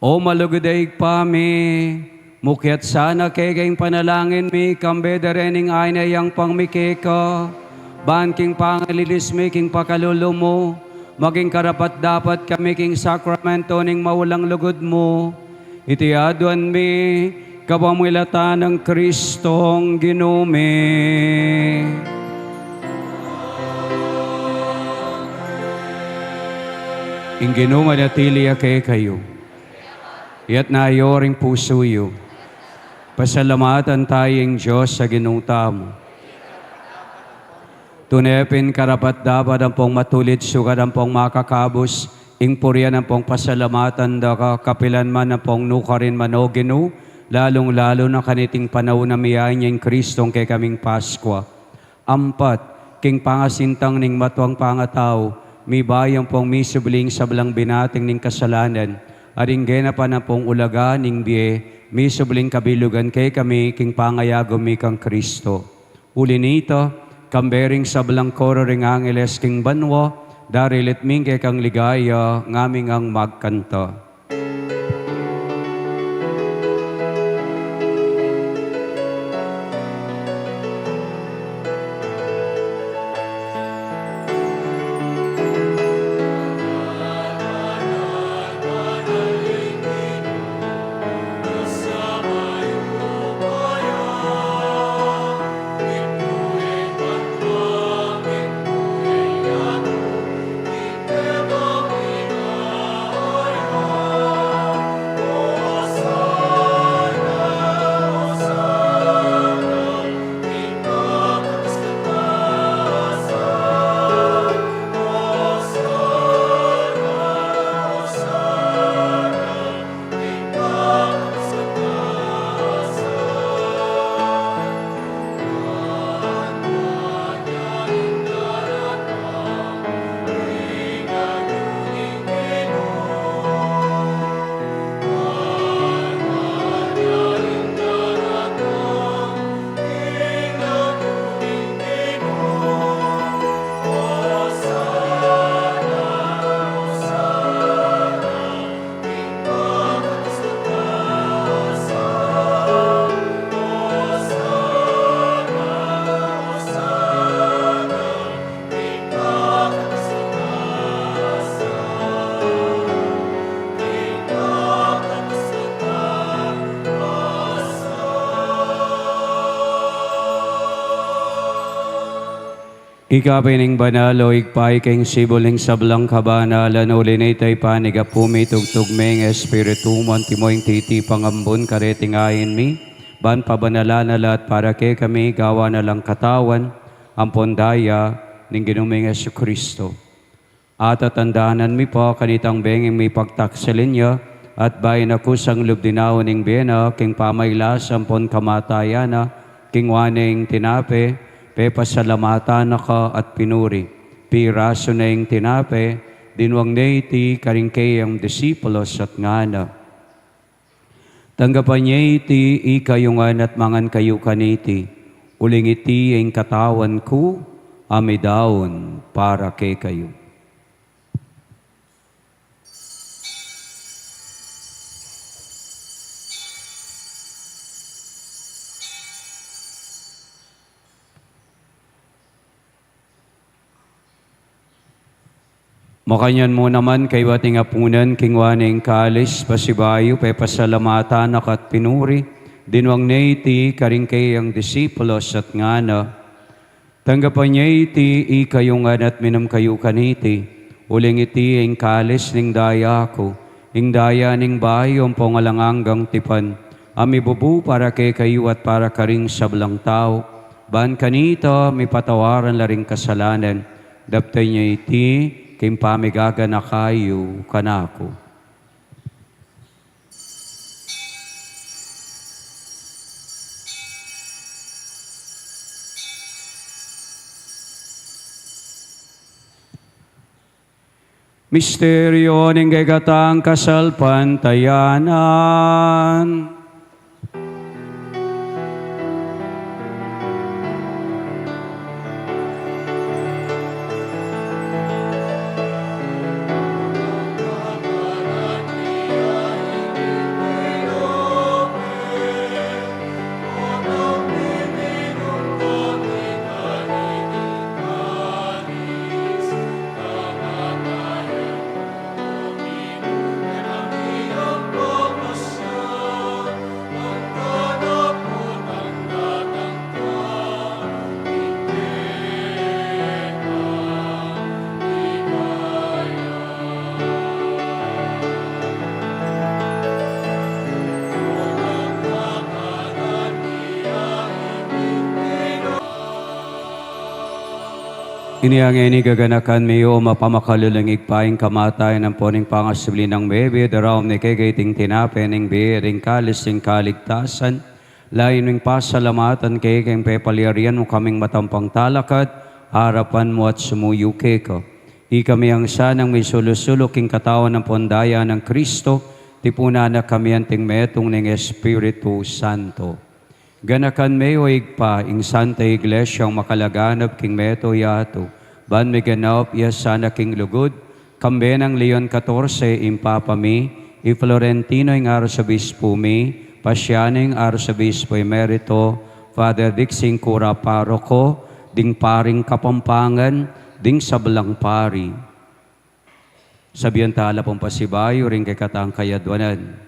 O malugud a Ibpa mi, mukyat sana keka ing panalangin mi, kambe da reng ain a yang pangmi keka, ban king pangalilis mi king pakalulu mu, maging karapat-dapat kami king sakramento ning maulagang lugud mu. Iti aduan mi kapamilatan nang Kristong Ginu mi. Ing Ginu manatili ya kekayu. Itas yu ring pusu yu. Pasalamatan taya ing Dios a Ginu tamu. Tune pin karapat-dapat ampong matulid sukat ampong makakabus ing purian ampong pasalamatan da ka kapilan man ampong nukarin man, O Ginu, lalung-lalu na kaniting panaun a miyayun ya ing Kristong kekaming Paskua. Ampat, king pangasintang ning matuang pangatau, mibayu ampong misubli ing sablang binating ning kasalanan, at ing genapan ampong ulaga ning bie, misubling kabilugan kekami king pangayagum mi kang Kristo. Uli nita, kambe ring sablang koro ring angeles king banua, darilit mi ing kekang ligaya, ngaming magkanta. Ika pin ing banal, o Ibpa, ika ing sibul ning sablang kabanalan, uli na nita ipanyawad mi, itubud mi ing Espiritu mu, antimo ing titipang ambun kareting ain mi, ban pabanalan na la at para kekami, gawan na lang katawan ampon daya ning Ginu ming Jesucristo. At tatandanan mi pa kanitang bengi ing mipagtaksal ya, at bayu na kusang lub dinaun ing bie na, king pamagkasakit ampon kamatayan na, kingwa ne ing tinape, pepasalamatan na ka at pinuri. Pirasu ne ing tinape, dinwang ne iti karing kayang disipulos at ngana: Tanggapan ye iti ikayu ngan at mangan kayu kaniti, uling iti ing katawan ku a midaun para kekayu. Makanyan mu naman kaybat ning apunan, kingwa ne ing kalis, pasibayu pepasalamatan na ka at pinuri, dinwang ne iti karing kayang disipulos at ngana: Tanggapan ye iti ikayu ngan at minum kayu kaniti, uling iti ing kalis ning daya ku, ing daya ning bayu ampong alang anggang tipan, a mibubu para kekayu at para karing sablang tau, ban kanita mipatawaran la ring kasalanan. Daptan ye iti king pamigaganaka yu kanaku. Misteryo ning kekatang kasalpantayanan. Inya ngeni gaganakan mi, o mapamakalulung Ibpa, ing kamatayan ampon ing pangasubli nang mebie, daraun mi keka iting tinape ning bie, ing kalis ning kaligtasan, layun ming pasalamatan keka ing pepalyarian mu kaming matampang talakad, arapan mu at sumuyu keka. Ikami ngan sanang misulu-sulu king katawan ampon daya nang Kristo, tipunan na kami anting metung ning Espiritu Santo. Ganakan me, o Ibpa, ing Santa Iglesia, a makalaganap king mabilug a yatu, ban miganap ya sana king lugud, kambe nang Leon katorse, ing Papa mi, i Florentino, ing Arsobispo mi, Pasiano, ing Arsobispo Emerito, Father Dixie, ing Kura Paroko, ding Paring Kapampangan, ding sablang pari. Sabian tala pung pasibayu ring kekatang kayadwanan.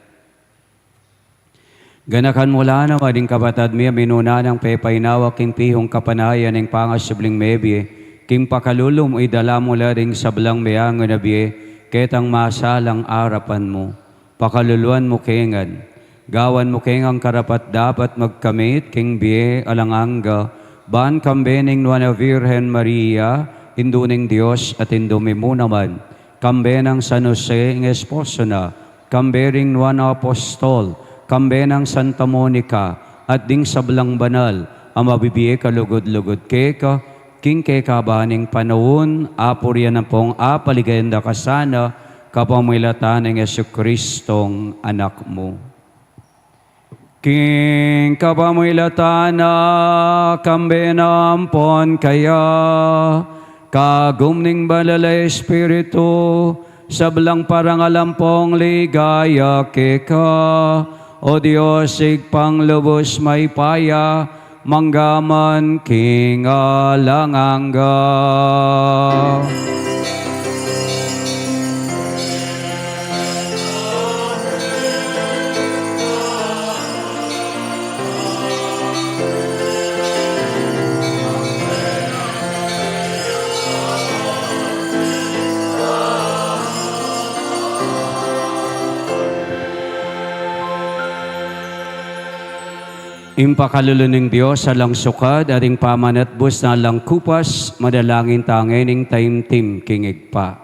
Ganakan mu la naman ding kapatad mi a minuna nang pepainawa king pihung kapanayan ning pangasubling mebie, king pakalulu mu idala mu la ding sablang meangu na bie, ketang masalang arapan mu. Pakaluluan mu ke ngan. Gawan mu ke ngan karapat-dapat magkamit king bie alang angga, ban kambe ning Nuan a Virgen Maria, Indu ning Dios at Indu mi mu naman, kambe nang San Jose, ing esposo na, kambe ring nuan a apostol, kambe nang Santa Monica, at ding sablang banal a mabibie kalugud-lugud keka, king kekaban ning panaun, apurian ampong apaligayan da ka sana, kapamilatan ning Jesucristong Anak mu. King kapamilatan na, kambe na ampon kaya, kagum ning Banal a Espiritu, sablang parangal ampong ligaya keka, O Dios, Ibpang lubus mayupaya, mangga man king alang angga. Ing pakalulu ning Dios alang sukat, at ing pamanatbus na alang kupas, manalangin ta ngening taimtim king Ibpa.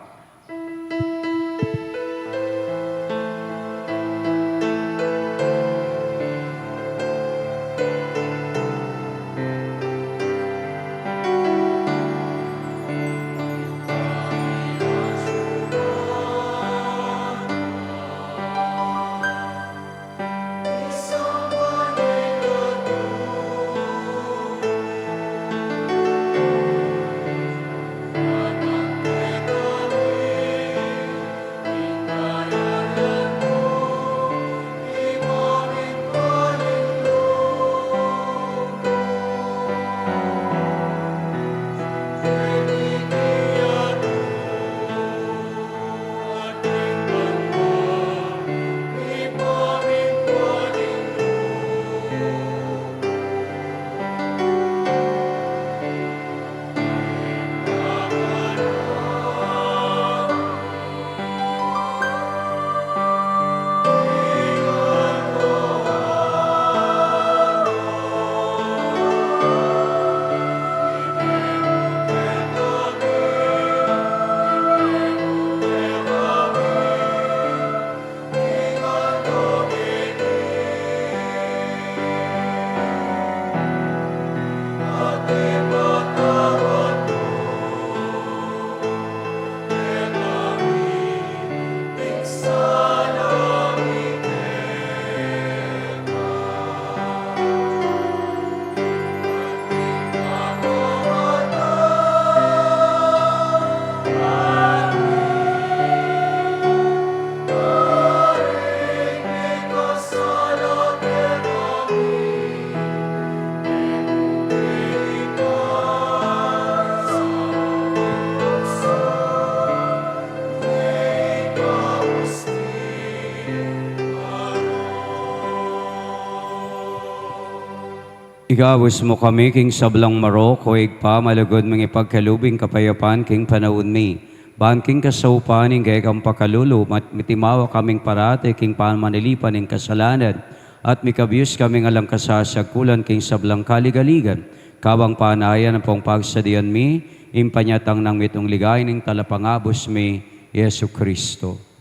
Ikabus mu kami king sablang marok, o Ibpa, malugud mung ipagkalub ing kapayapan king panaun mi. Ban king kasaupan ning kekang pakalulu, mat-, mitimawa kaming parati king pamanalipan ning kasalanan, at mikabus kaming alang kasasagkulan king sablang kaligaligan. Kabang panayan ampong pagsadian mi ing panyatang nang mitmung ligaya ning Talapangabus mi, Jesucristo.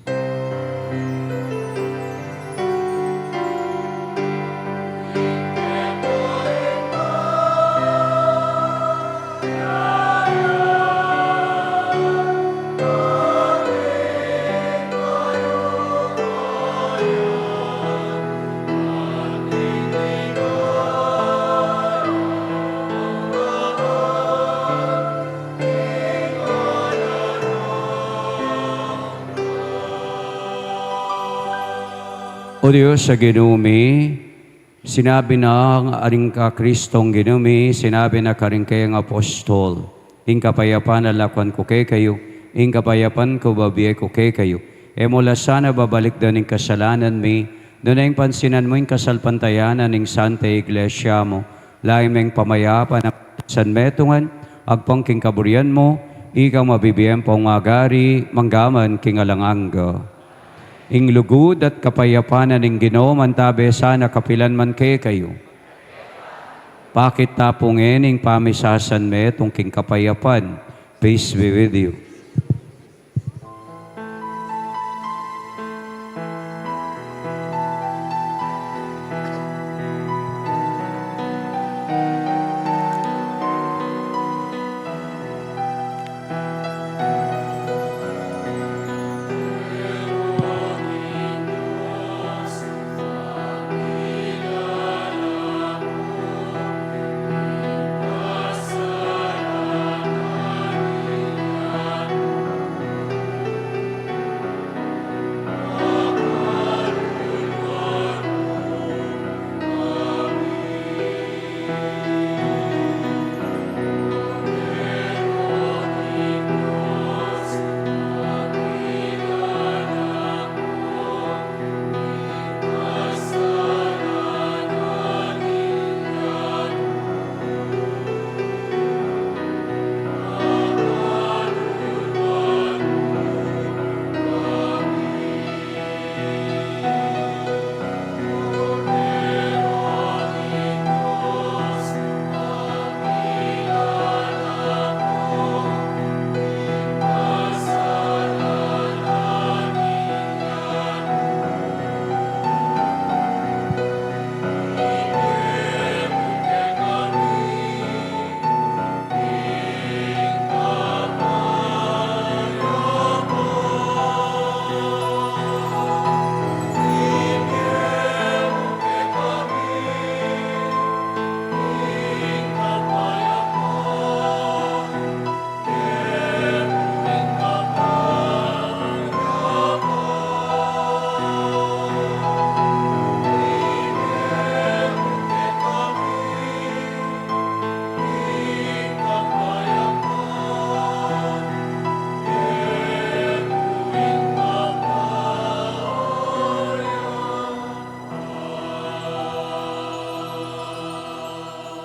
O Dios a Ginu mi, sinabi na karing ka Kristong Ginu mi, sinabi na karing kayang apostol, "Ing kapayapan a lakuan ku kekayu, ing kapayapan ku bibie ku kekayu." E mu la sana babalikdan ing kasalanan mi, nune ing pansinan mu ing kasalpantayanan ning Santa Iglesia mu, lalam ning pamayapan a san metungan, agpang king kaburian mu, ika mabibie ampong magari, mangga man king alang angga. Ing lugud at kapayapan na ning Ginu mantabe sana kapilan man kekayu. Pakit tamu pu ngeni ing pamisasanmetung king kapayapan. Peace be with you.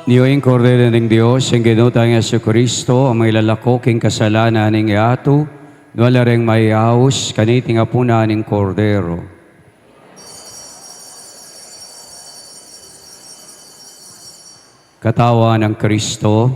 Ini ing Kordero ning Dios, ing Ginu tang Jesucristo, a mangilalako king kasalanan ning yatu. Nuan la reng mayaus kaniting apunan ning Kordero. Katawan nang Kristo.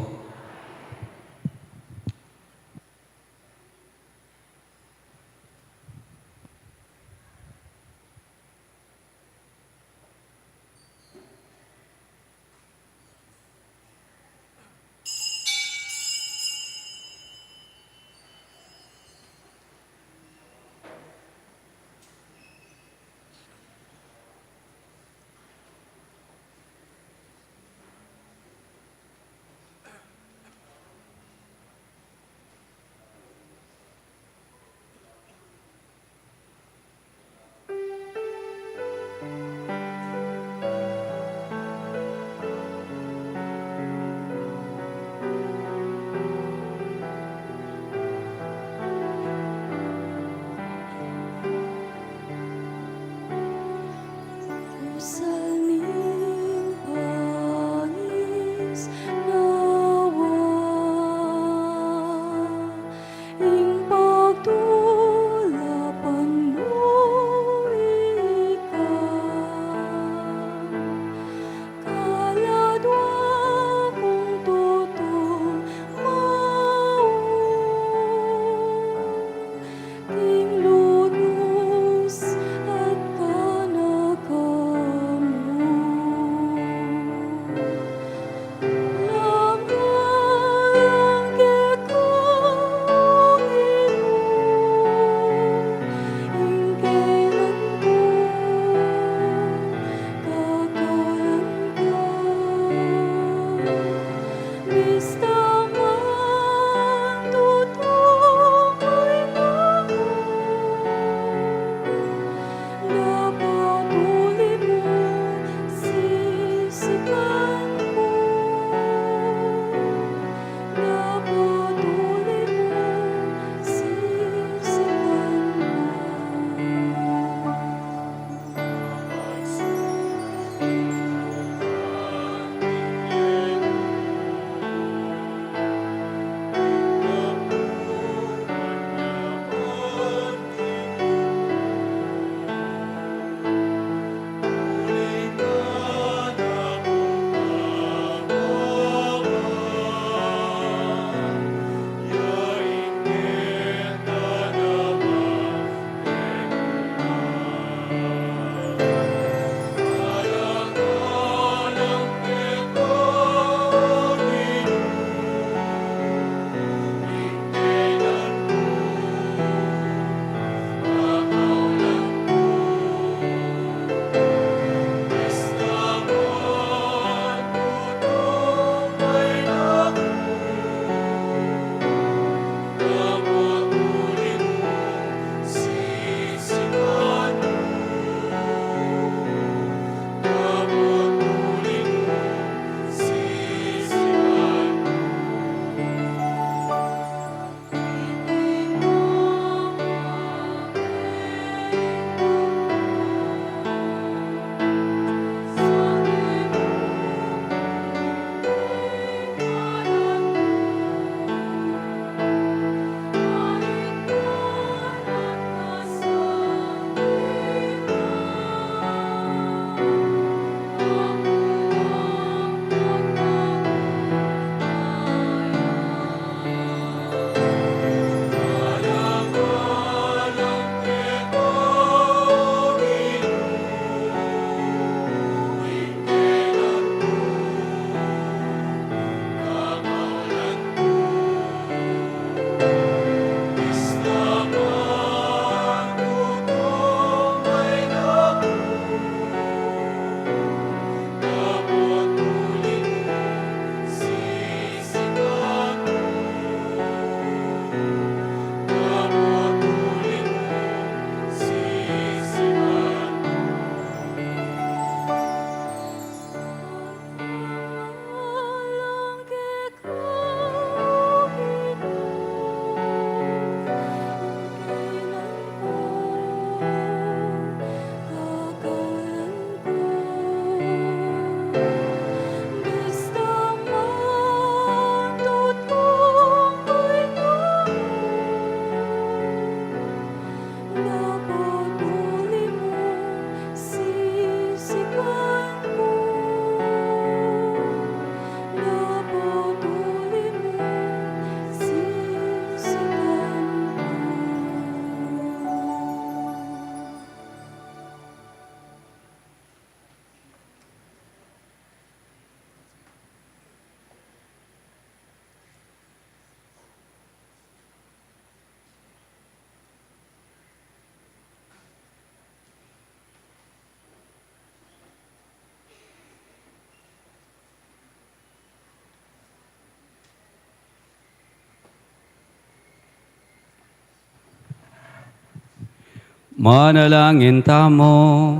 Manalangin tamu.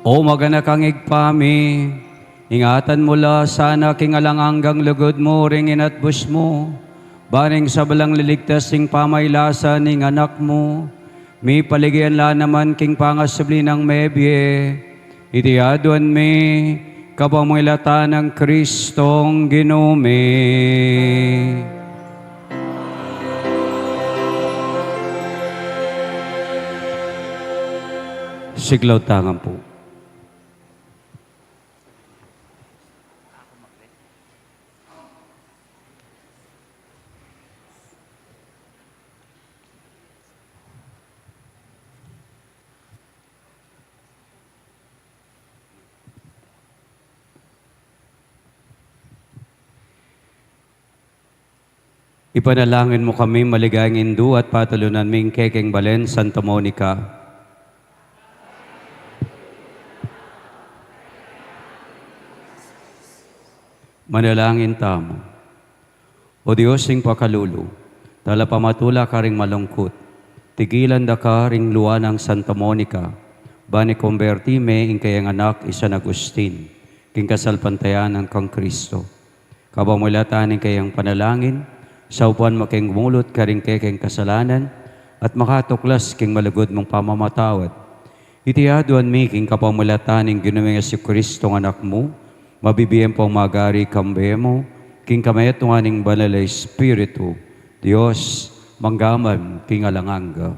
O maganakang Ibpa mi, ingatan mu la sana king alang anggang lugud mu ring inatbus mu, ban ing sablang liligtas ning pamagkasala ning Anak mu, mipaligayan la naman king pangasubli nang mebie. Iti aduan mi kapamilatan nang Kristong Ginu mi. Siklaud tamu pu. Ipanalangin mu kami, maligayang Indu, at patulunan mi ing kekeng balen Santa Monica. Manalangin tamu. O Dios ning pakalulu, talapamatula karing malungkut, tigilan da karing lua nang Santa Monica, ban ikomberti me ing kayang anak i San Agustin king kasalpantayanan nang kang Kristo. Kapamilatan ning kayang panalangin, saupan me keng mulut karing kekeng kasalanan, at makatuklas king malugud mung pamamatawad. Iti aduan mi king kapamilatan ning Ginu ming Jesucristo, Anak mu, mabibie ampong magari kambe mu, king kametungan ning Banal a Espiritu, Dios, mangga man king alang angga.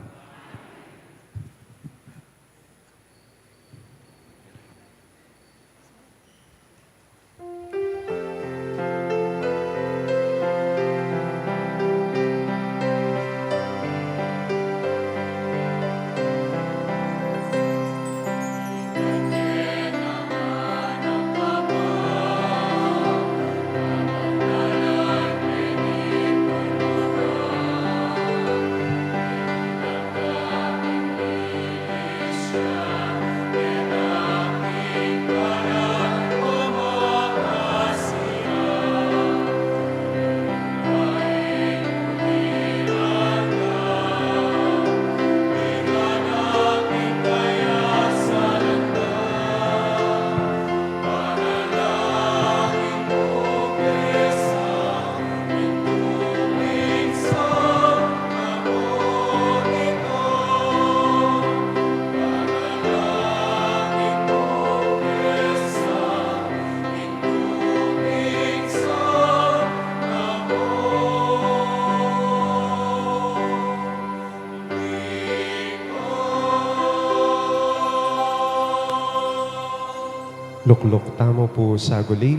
Lukluk tamu pu saguli.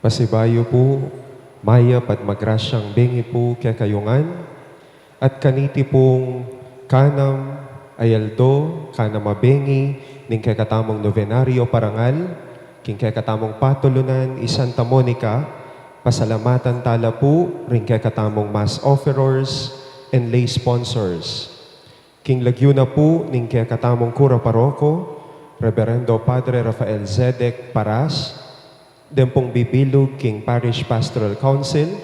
Pasibayu pu, mayap at magrasyang bengi pu kekayu ngan, at kaniti pung kanam a aldo, kanam a bengi ning kekatamung novenario parangal king kekatamung patulunan i Santa Monica, pasalamatan tala pu ring kekatamung mass offerers and lay sponsors. King lagyu na pu ning kekatamung kura paroko, Reverendo Padre Rafael Zedek Paras, deng pung bibilug king Parish Pastoral Council,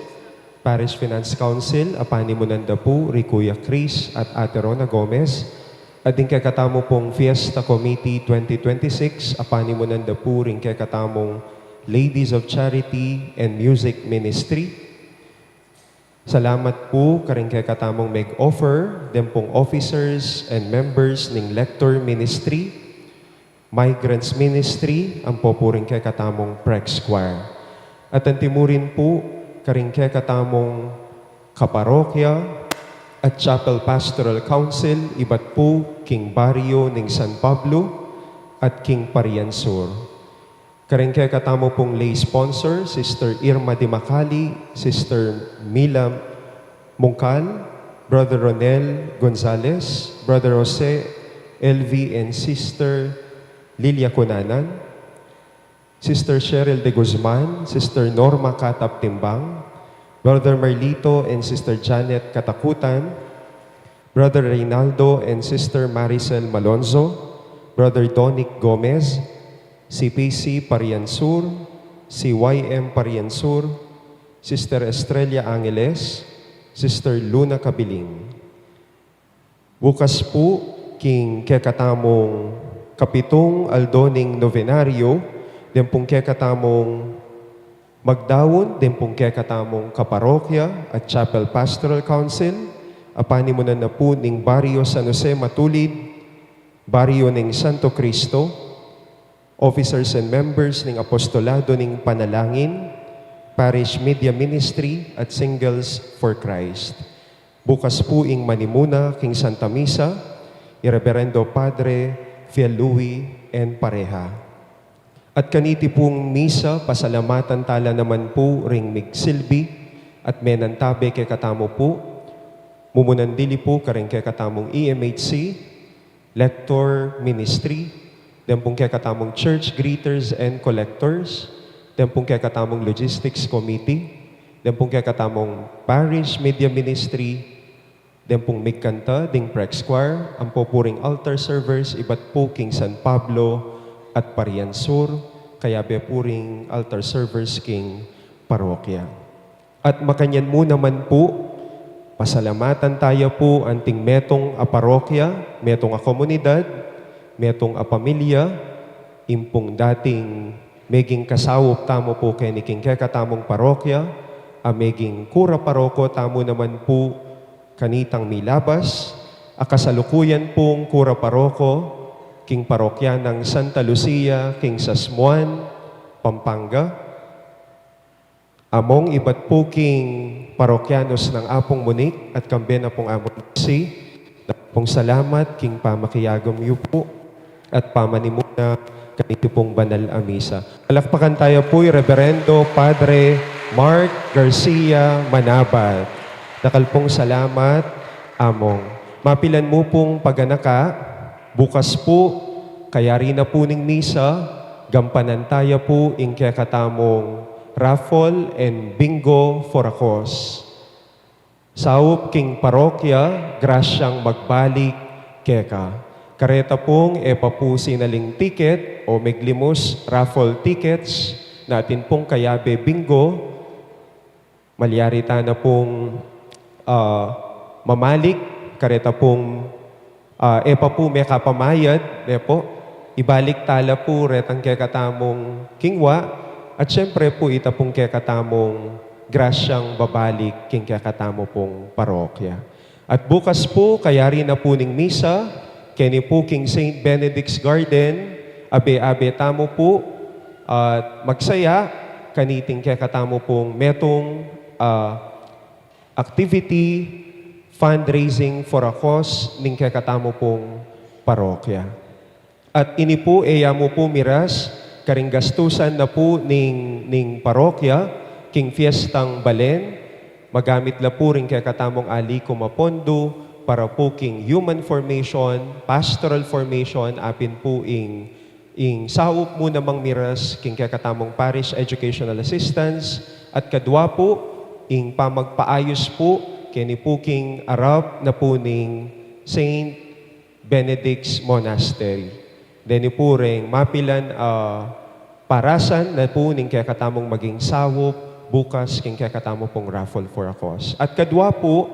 Parish Finance Council, a panimunan da pu ri Kuya Chris at Ate Rona Gomez, at ding kekatamu pung Fiesta Committee twenty twenty-six, a panimunan da pu ring kekatamung Ladies of Charity and Music Ministry. Salamat pu karing kekatamung meg-offer, deng pung officers and members ning Lector Ministry, Migrants Ministry, ampo pu ring kekatamung Prex Choir. At anti mu rin pu karing kekatamung kaparokya at Chapel Pastoral Council, ibat pu king baryo ning San Pablo at king Parian Sur. Karing kekatamu pung lay sponsor, Sister Irma Dimacali, Sister Mila Mungkal, Brother Ronel Gonzalez, Brother Jose L V and Sister Lilia Cunanan, Sister Cheryl de Guzman, Sister Norma Katap Timbang, Brother Merlito and Sister Janet Katakutan, Brother Reynaldo and Sister Maricel Malonzo, Brother Donic Gomez, C P C Parian Sur, C Y M Parian Sur, Sister Estrella Angeles, Sister Luna Cabiling. Bukas pu, king kekatamung kapitung aldo ning novenario, den pung kekatamung magdaun, den pung kekatamung kaparokya at Chapel Pastoral Council, a panimunan na pu ning Baryo San Jose Matulid, Baryo ning Santo Cristo, officers and members ning Apostolado ning Panalangin, Parish Media Ministry, at Singles for Christ. Bukas pu ing manimuna king Santa Misa, i Reverendo Padre Fiel Louis N. Pareja. At kaniti pung misa, pasalamatan tala naman pu ring migsilbi at menantabe kekatamu pu, mumunan dili pu karing kekatamung E M H C, Lector Ministry, den pung kekatamung Church Greeters and Collectors, den pung kekatamung Logistics Committee, den pung kekatamung Parish Media Ministry, den pung migkanta ding Prex Choir, ampo pu ring altar servers ibat pu king San Pablo at Parian Sur, kayabe pu ring altar servers king parokya. At makanyan mu naman pu, pasalamatan taya pu anting metung a parokya, metung a komunidad, metung a pamilya, ing pung dating meging kasaup tamu pu keni king kekatamung parokya, a meging kura paroko tamu naman pu kanitang milabas, a kasalukuyan pung kura paroko king parokya nang Santa Lucia king Sasmuan, Pampanga. Among ibat pu king parokyanos nang Apung Monique at kambe na pung Among Lucy, dakal pung salamat king pamakiagum yu pu at pamanimuna kaniti pung banal a misa. Palakpakan taya pu i Reverendo Padre Mark Garcia Manabat. Dakal pung salamat, Among. Mapilan mu pung paganaka, bukas pu, kayari na pu ning misa, gampanan taya pu ing kekatamung raffle and bingo for a cause. Saup king parokya, grasyang magbalik keka. Kareta pung e pa pu sinaling ticket o meglimus raffle tickets, atin pung kayabe bingo, malyari tana pung, ah, mamalik, kareta pung, ah, e pa pu mekapamayad, ne pu, ibalik tala pu retang kekatamung kingwa, at siyempre pu ita pung kekatamung grasyang babalik king kekatamu pung parokya. At bukas pu, kayari na pu ning misa, keni pu king Saint Benedict's Garden, abe-abe tamu pu, at magsaya, kaniting kekatamu pung metung, ah, activity, fundraising for a cause, ning kekatamu pung parokya. At ini pu, e ya mu pu miras, karing gastusan na pu ning, ning parokya, king fiestang balen, magamit la pu ring kekatamung alikum a pondo, para pu king human formation, pastoral formation, apin pu ing, ing saup mu namang miras, king kekatamung parish educational assistance, at kadwa pu, ing pamagpaayus pu, keni pu king arap na pu ning Saint Benedict's Monastery. Deni pu reng mapilan a parasan na pu ning kekatamung maging saup bukas king kekatamu pung raffle for a cause. At kadwa pu,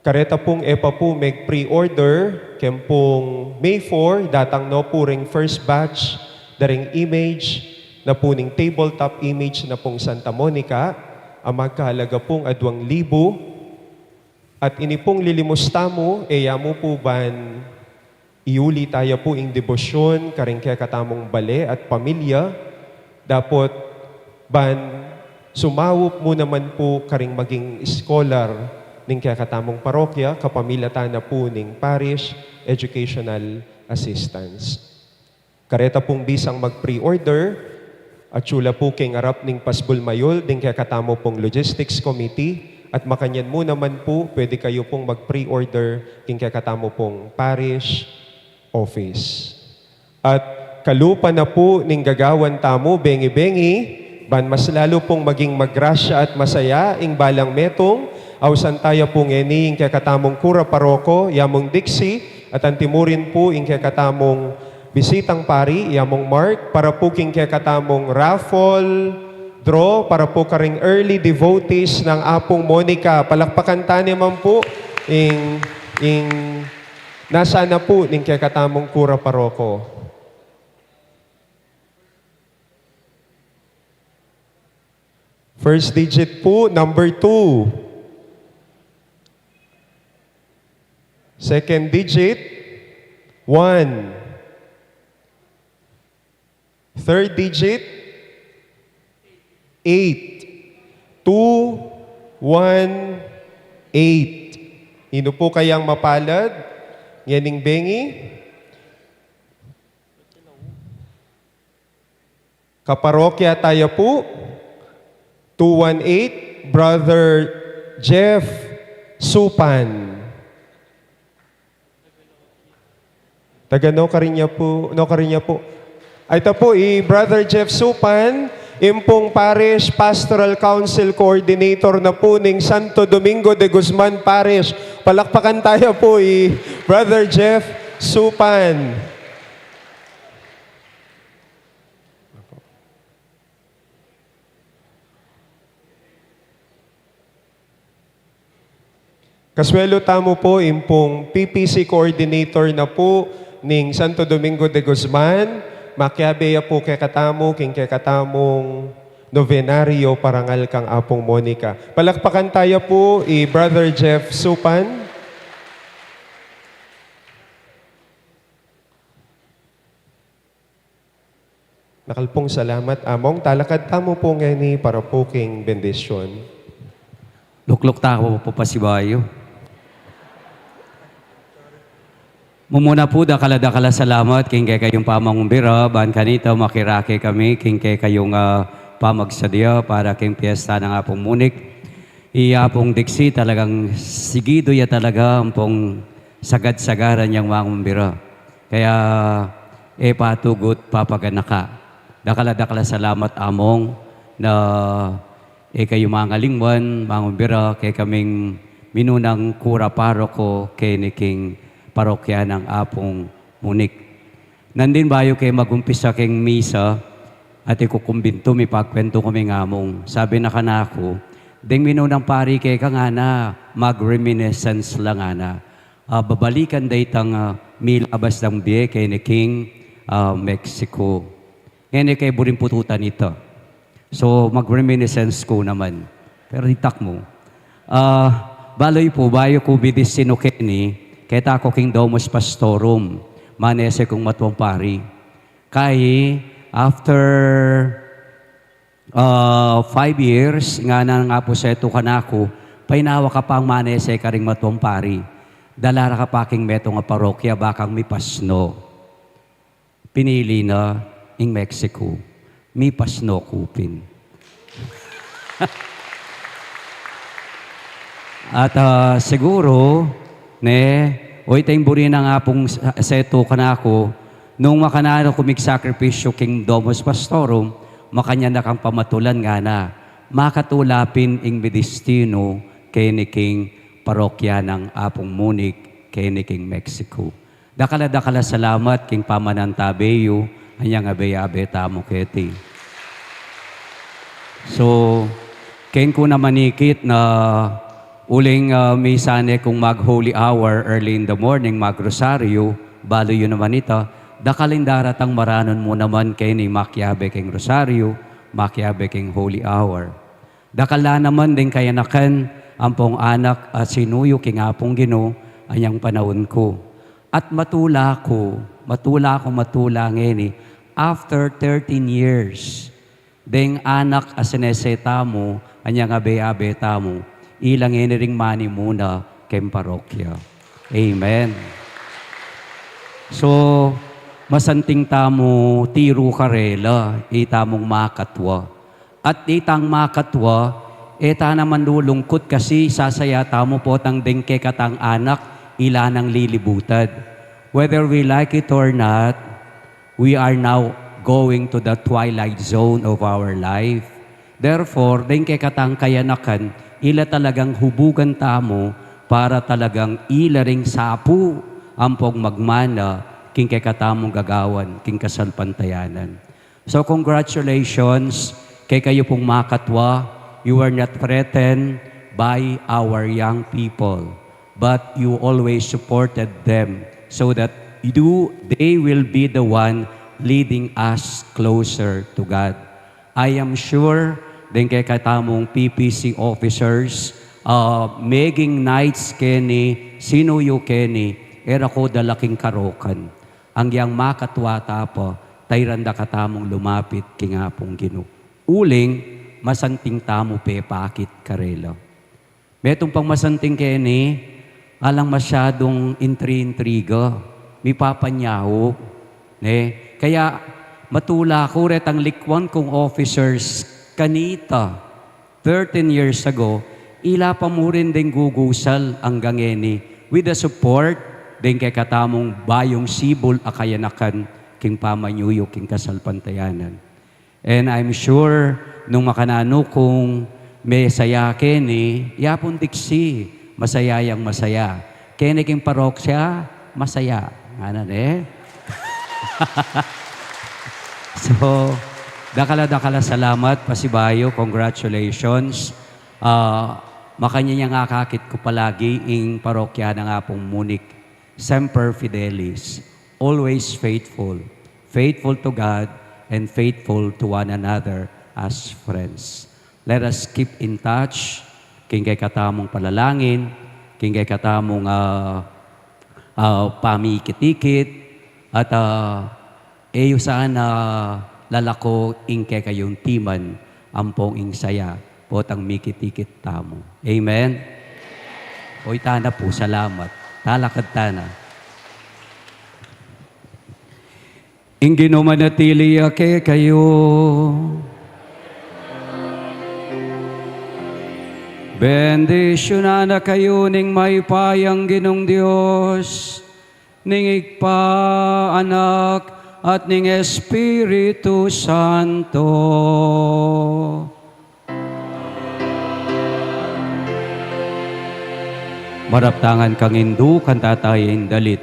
kareta pung e pa pu meg-pre-order, keng pung May four, datang no pu reng first batch da ring image na pu ning tabletop image na pung Santa Monica, a magkahalaga pung adwang libu. At ini pung lilimus tamu, e ya mu pu ban iuli taya pu ing debosyun karing kekatamung bale at pamilya, dapot ban sumaup mu naman pu karing maging scholar ning kekatamung parokya, kapamilatan na pu ning parish educational assistance. Kareta pung bisang mag-pre-order, atyu la pu keng arap ning pasbul mayul ding kekatamu pung logistics committee, at makanyan mu naman pu, pwede kayu pung mag-pre-order king kekatamu pung parish office. At kalupa na pu ning gagawan tamu, bengi-bengi, ban mas lalu pung maging magrasya at masaya ing balang metung, ausan taya pu ngeni ing kekatamung kura paroko, Yamung Dixie, at antimurin pu ing kekatamung bisitang pari, Yamung Mark, para pu king kekatamung raffle draw, para pu karing early devotees nang Apung Monica. Palakpakan ta naman pu ing, ing Nasana pu ning kekatamung kura paroko? First digit pu, number two. Second digit, one. Third digit, eight. Two, one, eight. Inu pu kayang mapalad ngening bengi? Kaparokya taya pu, two one eight, Brother Jeff Supan. Taga no Cariña pu, no Cariña pu. Ay, ita pu i Brother Jeff Supan, impong Parish Pastoral Council Coordinator na pu ning Santo Domingo de Guzman Parish. Palakpakan taya pu i Brother Jeff Supan. Kasuelu tamu pu, impong P P C coordinator na pu ning Santo Domingo de Guzman, makiabe ya pu kekatamu king kekatamung novenario parangal kang Apung Monica. Palakpakan taya pu i Brother Jeff Supan. Dakal pung salamat, Among. Talakad tamu pu ngeni para pu king bendisyun. Lukluk tamu pu pasibayu. Mumuna pu, dakal a dakal a salamat king kekayung pamangumbira, ban kanita makirake kami king kekayung, ah, pamagsadya para king piyesta nang Apung Munik. I Apung Dixie talagang sigidu ya talaga ampong sagad-sagaran yang mangumbira. Kaya, e patugut papaganaka. Dakal a dakal a salamat, Among, na e kayu mangalingwan mangumbira kekaming minunang kura paroko keni king parokya nang Apung Munik. Nandin bayu ke magumpisa king misa, ati ku kumbintu, mipagkwentu kaming Among. Sabi na kanaku, deng minunang pari keka ngana, mag-reminiscence la ngana. Ah, babalikan da itang, ah, milabas dang bie keni king, ah, Mexico. Ngeni ke buring pututan ita. So, mag-reminiscence ku naman. Pero ditak mu. Ah, balu yu pu, bayu ku bidistinu keni, keta ku king Domus Pastorum, manese kung matuang pari. Kai, after, ah, five years, ngana nang Apu Setu kanaku, painawa ka pang manese karing matuang pari. Dala ra ka pa king metung a parokya, bakang mipasno. Pinili na ing Mexico. Mipasno ku pin. At, ah, siguru, ne, o ita ing buri nang Apung S-, Setu kanaku, nung makananu ku migsakripisyu king Domus Pastorum, makanyan na kang pamatulan ngana, makatula pin ing midistinu keni king parokya nang Apung Munik keni king Mexico. Dakal a dakal a salamat king pamanantabe yu, anyang abe-abe tamu keti. So, ken ku na manikit na uling, ah, misa ne kung mag-holy hour early in the morning, mag-rosaryo, balu yu naman ita, dakal ing daratang maranun mu naman keni makiabe king rosaryo, makiabe king holy hour. Dakal la naman ding kayanakan ampong anak a sinuyu king Apung Ginu anyang panaun ku. At matula ku, matula ku, matula ngeni, after thirteen years, deng anak a sinese tamu anyang abe-abe tamu, ila ngeni ring manimuna keng parokya. Amen. So, masanting tamu tiru karela, itamung makatwa. At itang makatwa, e ta naman lulungkut kasi sasaya tamu potang deng kekatang anak, ila nang lilibutad. Whether we like it or not, we are now going to the twilight zone of our life. Therefore, deng kekatang kayanakan, ila talagang hubugan tamu para talagang ila ring sapu ampong magmana king kekatamung gagawan king kasalpantayanan. So, congratulations kekayu pung makatwa. You were not threatened by our young people, but you always supported them so that you, they will be the one leading us closer to God. I am sure, deng kekatamung P P C officers, ah, meging knights keni, sinuyu keni, e ra ko dala king karokan. Anggiyang makatua ta pa, tairan da katamung lumapit king Apung Ginu. Uling, masanting tamu pepakit karela. Metung pang masanting keni, alang masyadung intri-intriga, mipapanyahu, ne? Kaya matula ku retang likwan kung officers kanita, thirteen years ago, ila pa mu rin deng gugusal anggang ngeni, with the support deng kekatamung bayung sibul a kayanakan king pamanyuyu king kasalpantayanan. And I'm sure, nung makananu kung mesaya keni, yapun diksi, masaya yang masaya. Keni king parokya, masaya. Ngana ne? So, dakal a dakal a salamat, pasibayu, congratulations. Ah, makanyan yang akakit ku palagi ing parokya nang Apung Monique. Semper Fidelis, always faithful, faithful to God, and faithful to one another as friends. Let us keep in touch, king kekatamung panalangin, king kekatamung, ah, ah, pamikit-ikit, at, ah, e yu sana lalako ing kekayung timan, ampong ing saya, potang mikit-ikit tamu. Amen? O, ita na pu, salamat. Talakad tana. Ing Ginu manatili ya kekayu. Bendisyunan na kayu ning mayupayang Ginung Dios, ning Ibpa, Anak, at ning Espiritu Santo. Marap tang kang Indu, kanta taya ing dalit.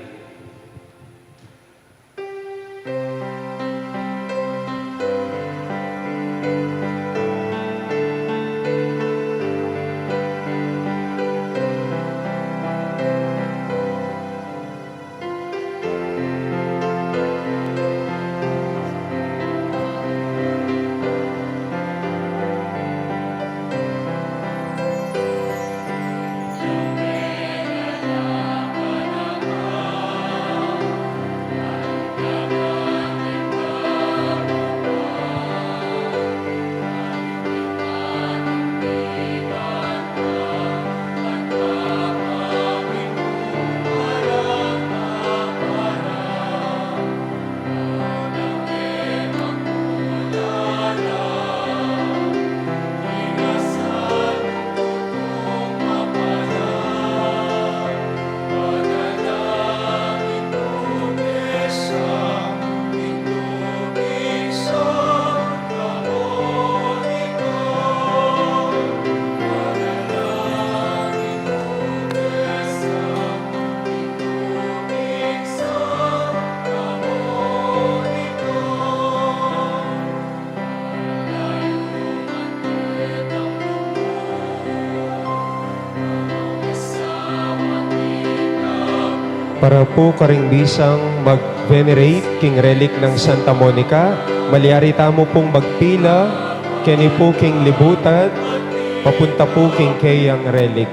Para pu karing bisang mag-venerate king relic nang Santa Monica, malyari tamu pung magpila keni pu king libutan, papunta pu king keyang relic.